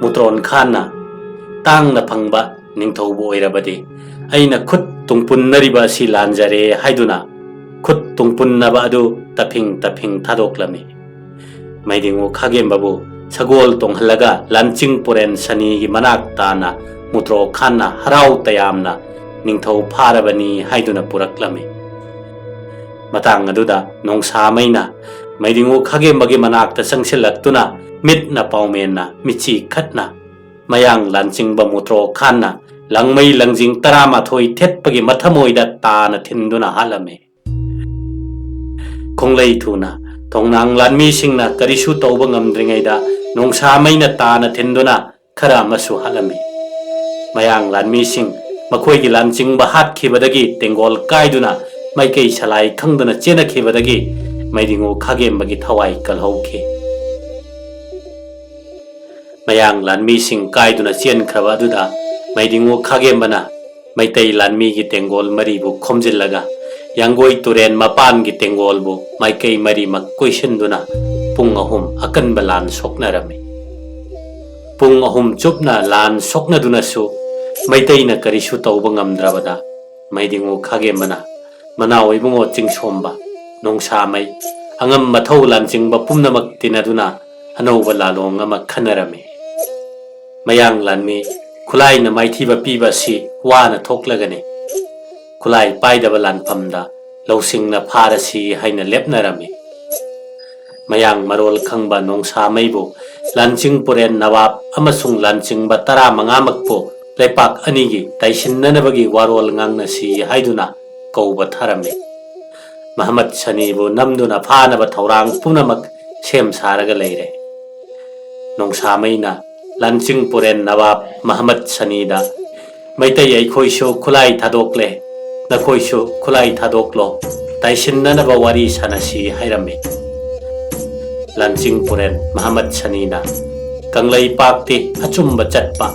ꯃꯨꯇ꯭ꯔꯣꯟ ꯈꯥꯟꯅ, "ꯇꯥꯡꯅ ꯐꯪꯕ ꯅꯤꯡꯊꯧꯕꯨ ꯑꯣꯏꯔꯕꯗꯤ ꯑꯩꯅ ꯈꯨꯠ ꯇꯨꯡꯄꯨꯟꯅꯔꯤꯕ ꯑꯁꯤ ꯂꯥꯟꯖꯔꯦ" ꯍꯥꯏꯗꯨꯅ ꯈꯨꯠ ꯇꯨꯡꯄꯨꯟꯅꯕ ꯑꯗꯨ ꯇꯐꯤꯡ ꯇꯐꯤꯡ ꯊꯥꯗꯣꯛꯂꯝꯃꯤ꯫ ꯃꯩꯗꯤꯡꯉꯨ ꯈꯥꯒꯦꯝꯕꯕꯨ ꯁꯒꯣꯜ ꯇꯣꯡꯍꯜꯂꯒ ꯂꯥꯟꯆꯤꯡ ꯄꯨꯔꯦꯟ ꯁꯅꯤꯒꯤ ꯃꯅꯥꯛ ꯇꯥꯅ ꯃꯨꯇ꯭ꯔꯣ ꯈꯥꯟꯅ ꯍꯔꯥꯎ ꯇꯌꯥꯝꯅ ꯅꯤꯡꯊꯧ ꯐꯥꯔꯕꯅꯤ ꯍꯥꯏꯗꯨꯅ ꯄꯨꯔꯛꯂꯝꯃꯤ꯫ ꯃꯇꯥꯡ ꯑꯗꯨꯗ ꯅꯣꯡꯁꯥꯃꯩꯅ ꯃꯩꯗꯤꯡꯉꯨ ꯈꯥꯒꯦꯝꯕꯒꯤ ꯃꯅꯥꯛꯇ ꯆꯪꯁꯤꯜꯂꯛꯇꯨꯅ ꯃꯤꯠꯅ ꯄꯥꯎꯃꯦꯟꯅ ꯃꯤꯠꯆꯤ ꯈꯠꯅ ꯃꯌꯥꯡ ꯂꯥꯟꯆꯤꯡꯕ ꯃꯨꯇ꯭ꯔꯣ ꯈꯥꯟꯅ ꯂꯪꯃꯩ ꯂꯪꯖꯤꯡ ꯇꯔꯥꯃꯥꯊꯣꯏ ꯊꯦꯠꯄꯒꯤ ꯃꯊꯃꯣꯏꯗ ꯇꯥꯅ ꯊꯤꯟꯗꯨꯅ ꯍꯥꯠꯂꯝꯃꯤ꯫ ꯈꯣꯡꯂꯩ ꯊꯨꯅ ꯊꯣꯡꯅꯥꯡ ꯂꯥꯟꯃꯤꯁꯤꯡꯅ ꯀꯔꯤꯁꯨ ꯇꯧꯕ ꯉꯝꯗ꯭ꯔꯤꯉꯩꯗ ꯅꯣꯡꯁꯥꯃꯩꯅ ꯇꯥꯅ ꯊꯤꯟꯗꯨꯅ ꯈꯔ ꯑꯃꯁꯨ ꯍꯥꯠꯂꯝꯃꯤ꯫ ꯃꯌꯥꯡ ꯂꯥꯟꯃꯤꯁꯤꯡ ꯃꯈꯣꯏꯒꯤ ꯂꯥꯟꯆꯤꯡꯕ ꯍꯥꯠꯈꯤꯕꯗꯒꯤ ꯇꯦꯡꯒꯣꯜ ꯀꯥꯏꯗꯨꯅ ꯃꯥꯏꯀꯩ ꯁꯂꯥꯏ ꯈꯪꯗꯅ ꯆꯦꯟꯅꯈꯤꯕꯗꯒꯤ ꯃꯩꯗꯤꯡꯉꯨ ꯈꯥꯒꯦꯝꯕꯒꯤ ꯊꯋꯥꯏ ꯀꯜꯍꯧꯈꯤ꯫ ꯃꯌꯥꯡ ꯂꯥꯟꯃꯤꯁꯤꯡ ꯀꯥꯏꯗꯨꯅ ꯆꯦꯟꯈ꯭ꯔꯕ ꯑꯗꯨꯗ ꯃꯩꯗꯤꯡꯉꯨ ꯈꯥꯒꯦꯝꯕꯅ ꯃꯩꯇꯩ ꯂꯥꯟꯃꯤꯒꯤ ꯇꯦꯡꯒꯣꯜ ꯃꯔꯤꯕꯨ ꯈꯣꯝꯖꯤꯜꯂꯒ ꯌꯥꯡꯒꯣꯏ ꯇꯨꯔꯦꯟ ꯃꯄꯥꯟꯒꯤ ꯇꯦꯡꯒꯣꯜꯕꯨ ꯃꯥꯏꯀꯩ ꯃꯔꯤꯃꯛ ꯀꯣꯏꯁꯤꯟꯗꯨꯅ ꯄꯨꯡ ꯑꯍꯨꯝ ꯑꯀꯟꯕ ꯂꯥꯟ ꯁꯣꯛꯅꯔꯝꯃꯤ꯫ ꯄꯨꯡ ꯑꯍꯨꯝ ꯆꯨꯞꯅ ꯂꯥꯟ ꯁꯣꯛꯅꯗꯨꯅꯁꯨ ꯃꯩꯇꯩꯅ ꯀꯔꯤꯁꯨ ꯇꯧꯕ ꯉꯝꯗ꯭ꯔꯕꯗ ꯃꯩꯗꯤꯡꯉꯨ ꯈꯥꯒꯦꯝꯕꯅ ꯃꯅꯥꯎ ꯏꯕꯨꯡꯉꯣ ꯆꯤꯡꯁꯣꯝꯕ, ꯅꯣꯡꯁꯥꯃꯩ, ꯑꯉꯝ ꯃꯊꯧ ꯂꯥꯟꯆꯤꯡꯕ ꯄꯨꯝꯅꯃꯛ ꯇꯤꯟꯅꯗꯨꯅ ꯑꯅꯧꯕ ꯂꯥꯂꯣꯡ ꯑꯃ ꯈꯟꯅꯔꯝꯃꯤ꯫ ꯃꯌꯥꯡ ꯂꯥꯟꯃꯤ ꯈꯨꯠꯂꯥꯏꯅ ꯃꯥꯏꯊꯤꯕ ꯄꯤꯕ ꯑꯁꯤ ꯋꯥꯅ ꯊꯣꯛꯂꯒꯅꯤ꯫ ꯈꯨꯠꯂꯥꯏ ꯄꯥꯏꯗꯕ ꯂꯥꯟꯐꯝꯗ ꯂꯧꯁꯤꯡꯅ ꯐꯥꯔꯁꯤ ꯍꯥꯏꯅ ꯂꯦꯞꯅꯔꯝꯃꯤ꯫ ꯃꯌꯥꯡ ꯃꯔꯣꯜ ꯈꯪꯕ ꯅꯣꯡꯁꯥꯃꯩꯕꯨ ꯂꯥꯟꯆꯤꯡ ꯄꯨꯔꯦꯟ ꯅꯋꯥꯕ ꯑꯃꯁꯨꯡ ꯂꯥꯟꯆꯤꯡꯕ ꯇꯔꯥꯃꯉꯥꯃꯛꯄꯨ ꯂꯩꯄꯥꯛ ꯑꯅꯤꯒꯤ ꯇꯥꯏꯁꯤꯟꯅꯅꯕꯒꯤ ꯋꯥꯔꯣꯜ ꯉꯥꯡꯅꯁꯤ ꯍꯥꯏꯗꯨꯅ ꯀꯧꯕ ꯊꯥꯔꯝꯃꯤ꯫ ꯃꯍꯃꯠ ꯁꯅꯤꯕꯨ ꯅꯝꯗꯨꯅ ꯐꯥꯅꯕ ꯊꯧꯔꯥꯡ ꯄꯨꯝꯅꯃꯛ ꯁꯦꯝ ꯁꯥꯔꯒ ꯂꯩꯔꯦ꯫ ꯅꯣꯡꯁꯥꯃꯩꯅ ꯂꯥꯟꯆꯤꯡ ꯄꯨꯔꯦꯟ ꯅꯋꯥꯕ ꯃꯍꯃꯠ ꯁꯅꯤꯗ, "ꯃꯩꯇꯩ ꯑꯩꯈꯣꯏꯁꯨ ꯈꯨꯠꯂꯥꯏ ꯊꯥꯗꯣꯛꯂꯦ, ꯅꯈꯣꯏꯁꯨ ꯈꯨꯠꯂꯥꯏ ꯊꯥꯗꯣꯛꯂꯣ, ꯇꯥꯏꯁꯤꯟꯅꯅꯕ ꯋꯥꯔꯤ ꯁꯥꯟꯅꯁꯤ" ꯍꯥꯏꯔꯝꯃꯤ꯫ ꯂꯥꯟꯆꯤꯡ ꯄꯨꯔꯦꯟ ꯃꯍꯃꯠ ꯁꯅꯤꯅ, "ꯀꯪꯂꯩꯄꯥꯛꯇꯤ ꯑꯆꯨꯝꯕ ꯆꯠꯄ,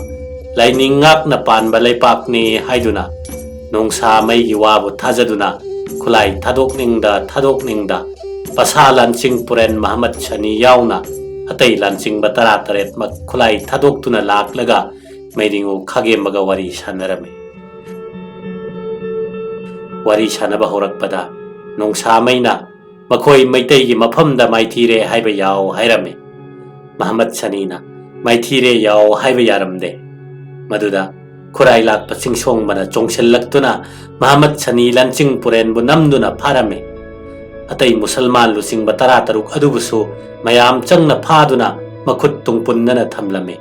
ꯂꯥꯏꯅꯤꯡ ꯉꯥꯛꯅ ꯄꯥꯟꯕ ꯂꯩꯄꯥꯛꯅꯤ" ꯍꯥꯏꯗꯨꯅ ꯅꯣꯡꯁꯥꯃꯩꯒꯤ ꯋꯥꯕꯨ ꯊꯥꯖꯗꯨꯅ ꯈꯨꯠꯂꯥꯏ ꯊꯥꯗꯣꯛꯅꯤꯡꯗ ꯊꯥꯗꯣꯛꯅꯤꯡꯗ ꯄꯁꯥ ꯂꯥꯟꯆꯤꯡ ꯄꯨꯔꯦꯟ ꯃꯍꯃꯠ ꯁꯅꯤ ꯌꯥꯎꯅ ꯑꯇꯩ ꯂꯥꯟꯆꯤꯡꯕ ꯇꯔꯥꯇꯔꯦꯠꯃꯛ ꯈꯨꯠꯂꯥꯏ ꯊꯥꯗꯣꯛꯇꯨꯅ ꯂꯥꯛꯂꯒ ꯃꯩꯔꯤꯉꯨ ꯈꯥꯒꯦꯝꯕꯒ ꯋꯥꯔꯤ ꯁꯥꯟꯅꯔꯝꯃꯤ꯫ ꯋꯥꯔꯤ ꯁꯥꯟꯅꯕ ꯍꯧꯔꯛꯄꯗ ꯅꯣꯡꯁꯥꯃꯩꯅ, "ꯃꯈꯣꯏ ꯃꯩꯇꯩꯒꯤ ꯃꯐꯝꯗ ꯃꯥꯏꯊꯤꯔꯦ ꯍꯥꯏꯕ ꯌꯥꯎ" ꯍꯥꯏꯔꯝꯃꯤ꯫ ꯃꯍꯃꯠ ꯁꯅꯤꯅ, "ꯃꯥꯏꯊꯤꯔꯦ ꯌꯥꯎ ꯍꯥꯏꯕ ꯌꯥꯔꯝꯗꯦ"꯫ ꯃꯗꯨꯗ ꯈꯨꯔꯥꯏ ꯂꯥꯛꯄ ꯆꯤꯡꯁꯣꯡꯕꯅ ꯆꯣꯡꯁꯤꯜꯂꯛꯇꯨꯅ ꯃꯍꯃꯠ ꯁꯅꯤ ꯂꯥꯟꯆꯤꯡ ꯄꯨꯔꯦꯟꯕꯨ ꯅꯝꯗꯨꯅ ꯐꯥꯔꯝꯃꯤ꯫ ꯑꯇꯩ ꯃꯨꯁꯜꯃꯥꯟ ꯂꯨꯆꯤꯡꯕ ꯇꯔꯥꯇꯔꯨꯛ ꯑꯗꯨꯕꯨꯁꯨ ꯃꯌꯥꯝ ꯆꯪꯅ ꯐꯥꯗꯨꯅ ꯃꯈꯨꯠ ꯇꯨꯡꯄꯨꯟꯅꯅ ꯊꯝꯂꯝꯃꯤ꯫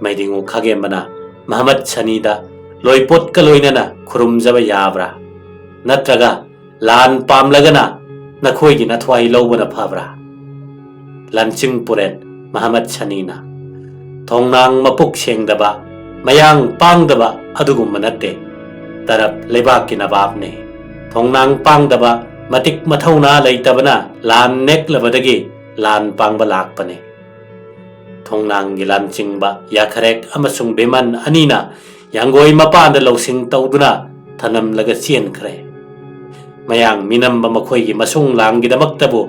ꯃꯩꯗꯤꯡꯉꯨ ꯈꯥꯒꯦꯝꯕꯅ ꯃꯍꯃꯠ ꯁꯅꯤꯗ, "ꯂꯣꯏꯄꯣꯠꯀ ꯂꯣꯏꯅꯅ ꯈꯨꯔꯨꯝꯖꯕ ꯌꯥꯕ꯭ꯔꯥ? ꯅꯠꯇ꯭ꯔꯒ ꯂꯥꯟ ꯄꯥꯝꯂꯒꯅ ꯅꯈꯣꯏꯒꯤ ꯅꯊ꯭ꯋꯥꯏ ꯂꯧꯕꯅ ꯐꯕ꯭ꯔꯥ?" ꯂꯥꯟꯆꯤꯡ ꯄꯨꯔꯦꯟ ꯃꯍꯃꯠ ꯁꯅꯤꯅ, "ꯊꯣꯡꯅꯥꯡ ꯃꯄꯨꯛ ꯁꯦꯡꯗꯕ, ꯃꯌꯥꯡ ꯄꯥꯡꯗꯕ ꯑꯗꯨꯒꯨꯝꯕ ꯅꯠꯇꯦ꯫ ꯇꯔꯞ ꯂꯩꯕꯥꯛꯀꯤ ꯅꯕꯥꯕꯅꯤ꯫ ꯊꯣꯡꯅꯥꯡ ꯄꯥꯡꯗꯕ, ꯃꯇꯤꯛ ꯃꯊꯧꯅꯥ ꯂꯩꯇꯕꯅ ꯂꯥꯟ ꯅꯦꯛꯂꯕꯗꯒꯤ ꯂꯥꯟ ꯄꯥꯡꯕ ꯂꯥꯛꯄꯅꯤ"꯫ ꯊꯣꯡꯅꯥꯡꯒꯤ ꯂꯥꯟꯆꯤꯡꯕ ꯌꯥꯈꯔꯦꯛ ꯑꯃꯁꯨꯡ ꯕꯤꯃꯟ ꯑꯅꯤꯅ ꯌꯥꯡꯒꯣꯏ ꯃꯄꯥꯟꯗ ꯂꯧꯁꯤꯡ ꯇꯧꯗꯨꯅ ꯊꯅꯝꯂꯒ ꯆꯦꯟꯈ꯭ꯔꯦ꯫ ꯃꯌꯥꯡ ꯃꯤꯅꯝꯕ ꯃꯈꯣꯏꯒꯤ ꯃꯁꯨꯡ ꯂꯥꯡꯒꯤꯗꯃꯛꯇꯕꯨ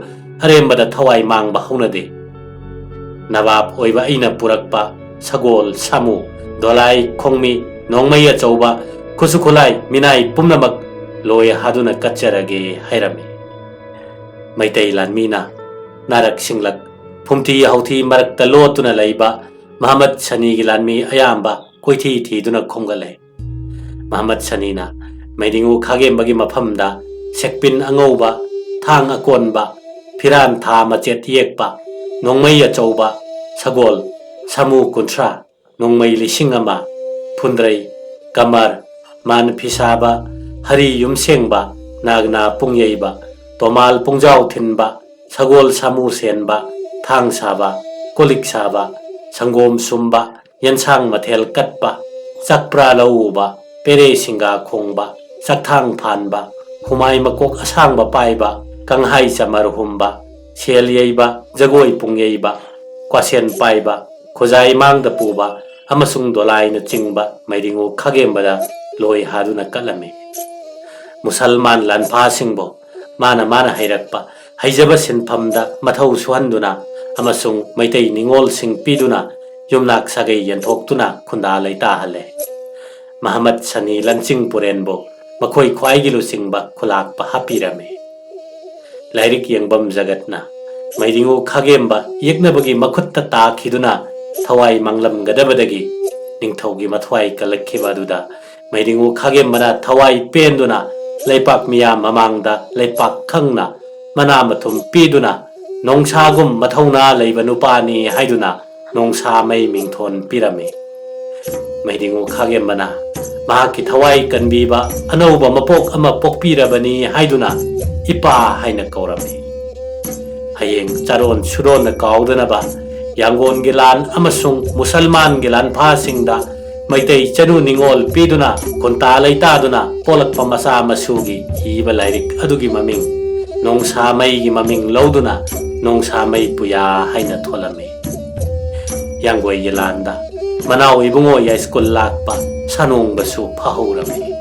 ꯑꯔꯦꯝꯕꯗ ꯊꯋꯥꯏ ꯃꯥꯡꯕ ꯍꯧꯅꯗꯦ꯫ "ꯅꯕꯥꯕ ꯑꯣꯏꯕ ꯑꯩꯅ ꯄꯨꯔꯛꯄ ꯁꯒꯣꯜ, ꯁꯥꯃꯨ, ꯗꯣꯂꯥꯏ, ꯈꯣꯡꯃꯤ, ꯅꯣꯡꯃꯩ ꯑꯆꯧꯕ, ꯈꯨꯠꯁꯨ ꯈꯨꯠꯂꯥꯏ, ꯃꯤꯅꯥꯏ ꯄꯨꯝꯅꯃꯛ ꯂꯣꯏ ꯍꯥꯗꯨꯅ ꯀꯠꯆꯔꯒꯦ" ꯍꯥꯏꯔꯝꯃꯤ꯫ ꯃꯩꯇꯩ ꯂꯥꯟꯃꯤꯅ ꯅꯥꯔꯛ ꯁꯤꯡꯂꯛ, ꯐꯨꯝꯊꯤ ꯍꯥꯎꯊꯤ ꯃꯔꯛꯇ ꯂꯣꯠꯇꯨꯅ ꯂꯩꯕ ꯃꯍꯃꯗ ꯁꯅꯤꯒꯤ ꯂꯥꯟꯃꯤ ꯑꯌꯥꯝꯕ ꯀꯣꯏꯊꯤ ꯊꯤꯗꯨꯅ ꯈꯣꯝꯒꯠꯂꯦ꯫ ꯃꯍꯃꯗ ꯁꯅꯤꯅ ꯃꯩꯗꯤꯡꯉꯨ ꯈꯥꯒꯦꯝꯕꯒꯤ ꯃꯐꯝꯗ ꯁꯦꯛꯄꯤꯟ ꯑꯉꯧꯕ, ꯊꯥꯡ ꯑꯀꯣꯟꯕ, ꯐꯤꯔꯥꯟ ꯊꯥ ꯃꯆꯦꯠ ꯌꯦꯛꯄ, ꯅꯣꯡꯃꯩ ꯑꯆꯧꯕ, ꯁꯒꯣꯜ, ꯁꯥꯃꯨ ꯀꯨꯟꯊ꯭ꯔꯥ, ꯅꯣꯡꯃꯩ ꯂꯤꯁꯤꯡ ꯑꯃ, ꯐꯨꯟꯗ꯭ꯔꯩ, ꯀꯃꯔ, ꯃꯥꯟ ꯐꯤꯁꯥꯕ, ꯍꯔꯤ ꯌꯨꯝꯁꯦꯡꯕ, ꯅꯥꯒꯅꯥ ꯄꯨꯡꯌꯩꯕ, ꯇꯣꯃꯥꯜ ꯄꯨꯡꯖꯥꯎ ꯊꯤꯟꯕ, ꯁꯒꯣꯜ ꯁꯥꯃꯨ ꯁꯦꯟꯕ, ꯊꯥꯡ ꯁꯥꯕ, ꯀꯣꯂꯤꯛ ꯁꯥꯕ, ꯁꯪꯒꯣꯝ ꯁꯨꯝꯕ, ꯌꯦꯟꯁꯥꯡ ꯃꯊꯦꯜ ꯀꯠꯄ, ꯆꯥꯛꯄ꯭ꯔꯥ ꯂꯧ ꯎꯕ, ꯄꯦꯔꯦ ꯁꯤꯡꯒꯥ ꯈꯣꯡꯕ, ꯆꯥꯛꯊꯥꯡ ꯐꯥꯟꯕ, ꯍꯨꯃꯥꯏ ꯃꯀꯣꯛ ꯑꯁꯥꯡꯕ ꯄꯥꯏꯕ, ꯀꯪꯍꯥꯏ ꯆꯃꯔ ꯍꯨꯝꯕ, ꯁꯦꯜ ꯌꯩꯕ, ꯖꯒꯣꯏ ꯄꯨꯡ ꯌꯩꯕ, ꯀ꯭ꯋꯥꯁꯦꯟ ꯄꯥꯏꯕ, ꯈꯨꯖꯥꯏ ꯃꯥꯡꯗ ꯄꯨꯕ ꯑꯃꯁꯨꯡ ꯗꯣꯂꯥꯏꯅꯆꯤꯡꯕ ꯃꯩꯗꯤꯡꯉꯨ ꯈꯥꯒꯦꯝꯕꯗ ꯂꯣꯏ ꯍꯥꯗꯨꯅ ꯀꯠꯂꯝꯃꯤ꯫ ꯃꯨꯁꯜꯃꯥꯟ ꯂꯥꯟꯐꯥꯁꯤꯡꯕꯨ ꯃꯥꯅ ꯃꯥꯅ ꯍꯩꯔꯛꯄ ꯍꯩꯖꯕ ꯁꯤꯟꯐꯝꯗ ꯃꯊꯧ ꯁꯨꯍꯟꯗꯨꯅ ꯑꯃꯁꯨꯡ ꯃꯩꯇꯩ ꯅꯤꯉꯣꯜꯁꯤꯡ ꯄꯤꯗꯨꯅ ꯌꯨꯝꯅꯥꯛ ꯁꯥꯒꯩ ꯌꯦꯟꯊꯣꯛꯇꯨꯅ ꯈꯨꯟꯗꯥ ꯂꯩꯇꯥꯍꯜꯂꯦ꯫ ꯃꯍꯃꯗ ꯁꯅꯤ ꯂꯟꯆꯤꯡ ꯄꯨꯔꯦꯟꯕꯨ ꯃꯈꯣꯏ ꯈ꯭ꯋꯥꯏꯒꯤ ꯂꯨꯆꯤꯡꯕ ꯈꯨꯂꯥꯛꯄ ꯍꯥꯞꯄꯤꯔꯝꯃꯤ꯫ ꯂꯥꯏꯔꯤꯛ ꯌꯦꯡꯕꯝ ꯖꯒꯠꯅ ꯃꯩꯗꯤꯡꯉꯨ ꯈꯥꯒꯦꯝꯕ ꯌꯦꯛꯅꯕꯒꯤ ꯃꯈꯨꯠꯇ ꯇꯥꯈꯤꯗꯨꯅ ꯊꯋꯥꯏ ꯃꯥꯡꯂꯝꯒꯗꯕꯗꯒꯤ ꯅꯤꯡꯊꯧꯒꯤ ꯃꯊ꯭ꯋꯥꯏ ꯀꯜꯂꯛꯈꯤꯕ ꯑꯗꯨꯗ ꯃꯩꯗꯤꯡꯉꯨ ꯈꯥꯒꯦꯝꯕꯅ ꯊꯋꯥꯏ ꯄꯦꯟꯗꯨꯅ ꯂꯩꯄꯥꯛ ꯃꯤꯌꯥꯝ ꯃꯃꯥꯡꯗ ꯂꯩꯄꯥꯛ ꯈꯪꯅ ꯃꯅꯥ ꯃꯊꯨꯝ ꯄꯤꯗꯨꯅ ꯅꯣꯡꯁꯥꯒꯨꯝ ꯃꯊꯧꯅꯥ ꯂꯩꯕ ꯅꯨꯄꯥꯅꯤ ꯍꯥꯏꯗꯨꯅ ꯅꯣꯡꯁꯥ ꯃꯩ ꯃꯤꯡꯊꯣꯟ ꯄꯤꯔꯝꯃꯤ꯫ ꯃꯩꯗꯤꯡꯉꯨ ꯈꯥꯒꯦꯝꯕꯅ ꯃꯍꯥꯛꯀꯤ ꯊꯋꯥꯏ ꯀꯟꯕꯤꯕ ꯑꯅꯧꯕ ꯃꯄꯣꯛ ꯑꯃ ꯄꯣꯛꯄꯤꯔꯕꯅꯤ ꯍꯥꯏꯗꯨꯅ ꯏꯄꯥ ꯍꯥꯏꯅ ꯀꯧꯔꯝꯃꯤ꯫ ꯍꯌꯦꯡ ꯆꯥꯔꯣꯟ ꯁꯨꯔꯣꯟꯅ ꯀꯥꯎꯗꯅꯕ ꯌꯥꯡꯒꯣꯟꯒꯤ ꯂꯥꯟ ꯑꯃꯁꯨꯡ ꯃꯨꯁꯜꯃꯥꯟꯒꯤ ꯂꯥꯟꯐꯥꯁꯤꯡꯗ ꯃꯩꯇꯩ ꯆꯅꯨ ꯅꯤꯉꯣꯜ ꯄꯤꯗꯨꯅ ꯈꯨꯟꯇꯥ ꯂꯩꯇꯥꯗꯨꯅ ꯄꯣꯛꯂꯛꯄ ꯃꯆꯥ ꯃꯁꯨꯒꯤ ꯏꯕ ꯂꯥꯏꯔꯤꯛ ꯑꯗꯨꯒꯤ ꯃꯃꯤꯡ ꯅꯣꯡꯁꯥ ꯃꯩꯒꯤ ꯃꯃꯤꯡ ꯂꯧꯗꯨꯅ ꯅꯣꯡꯁꯥ ꯃꯩ ꯄꯨꯌꯥ ꯍꯥꯏꯅ ꯊꯣꯜꯂꯝꯃꯤ꯫ ꯌꯥꯡꯒꯣꯏꯒꯤ ꯂꯥꯟꯗ ꯃꯅꯥꯎ ꯏꯕꯨꯡꯉꯣ ꯌꯥꯏꯁ꯭ꯀꯨꯜ ꯂꯥꯛꯄ ꯁꯥꯅꯣꯡꯕꯁꯨ ꯐꯍꯧꯔꯝꯃꯤ꯫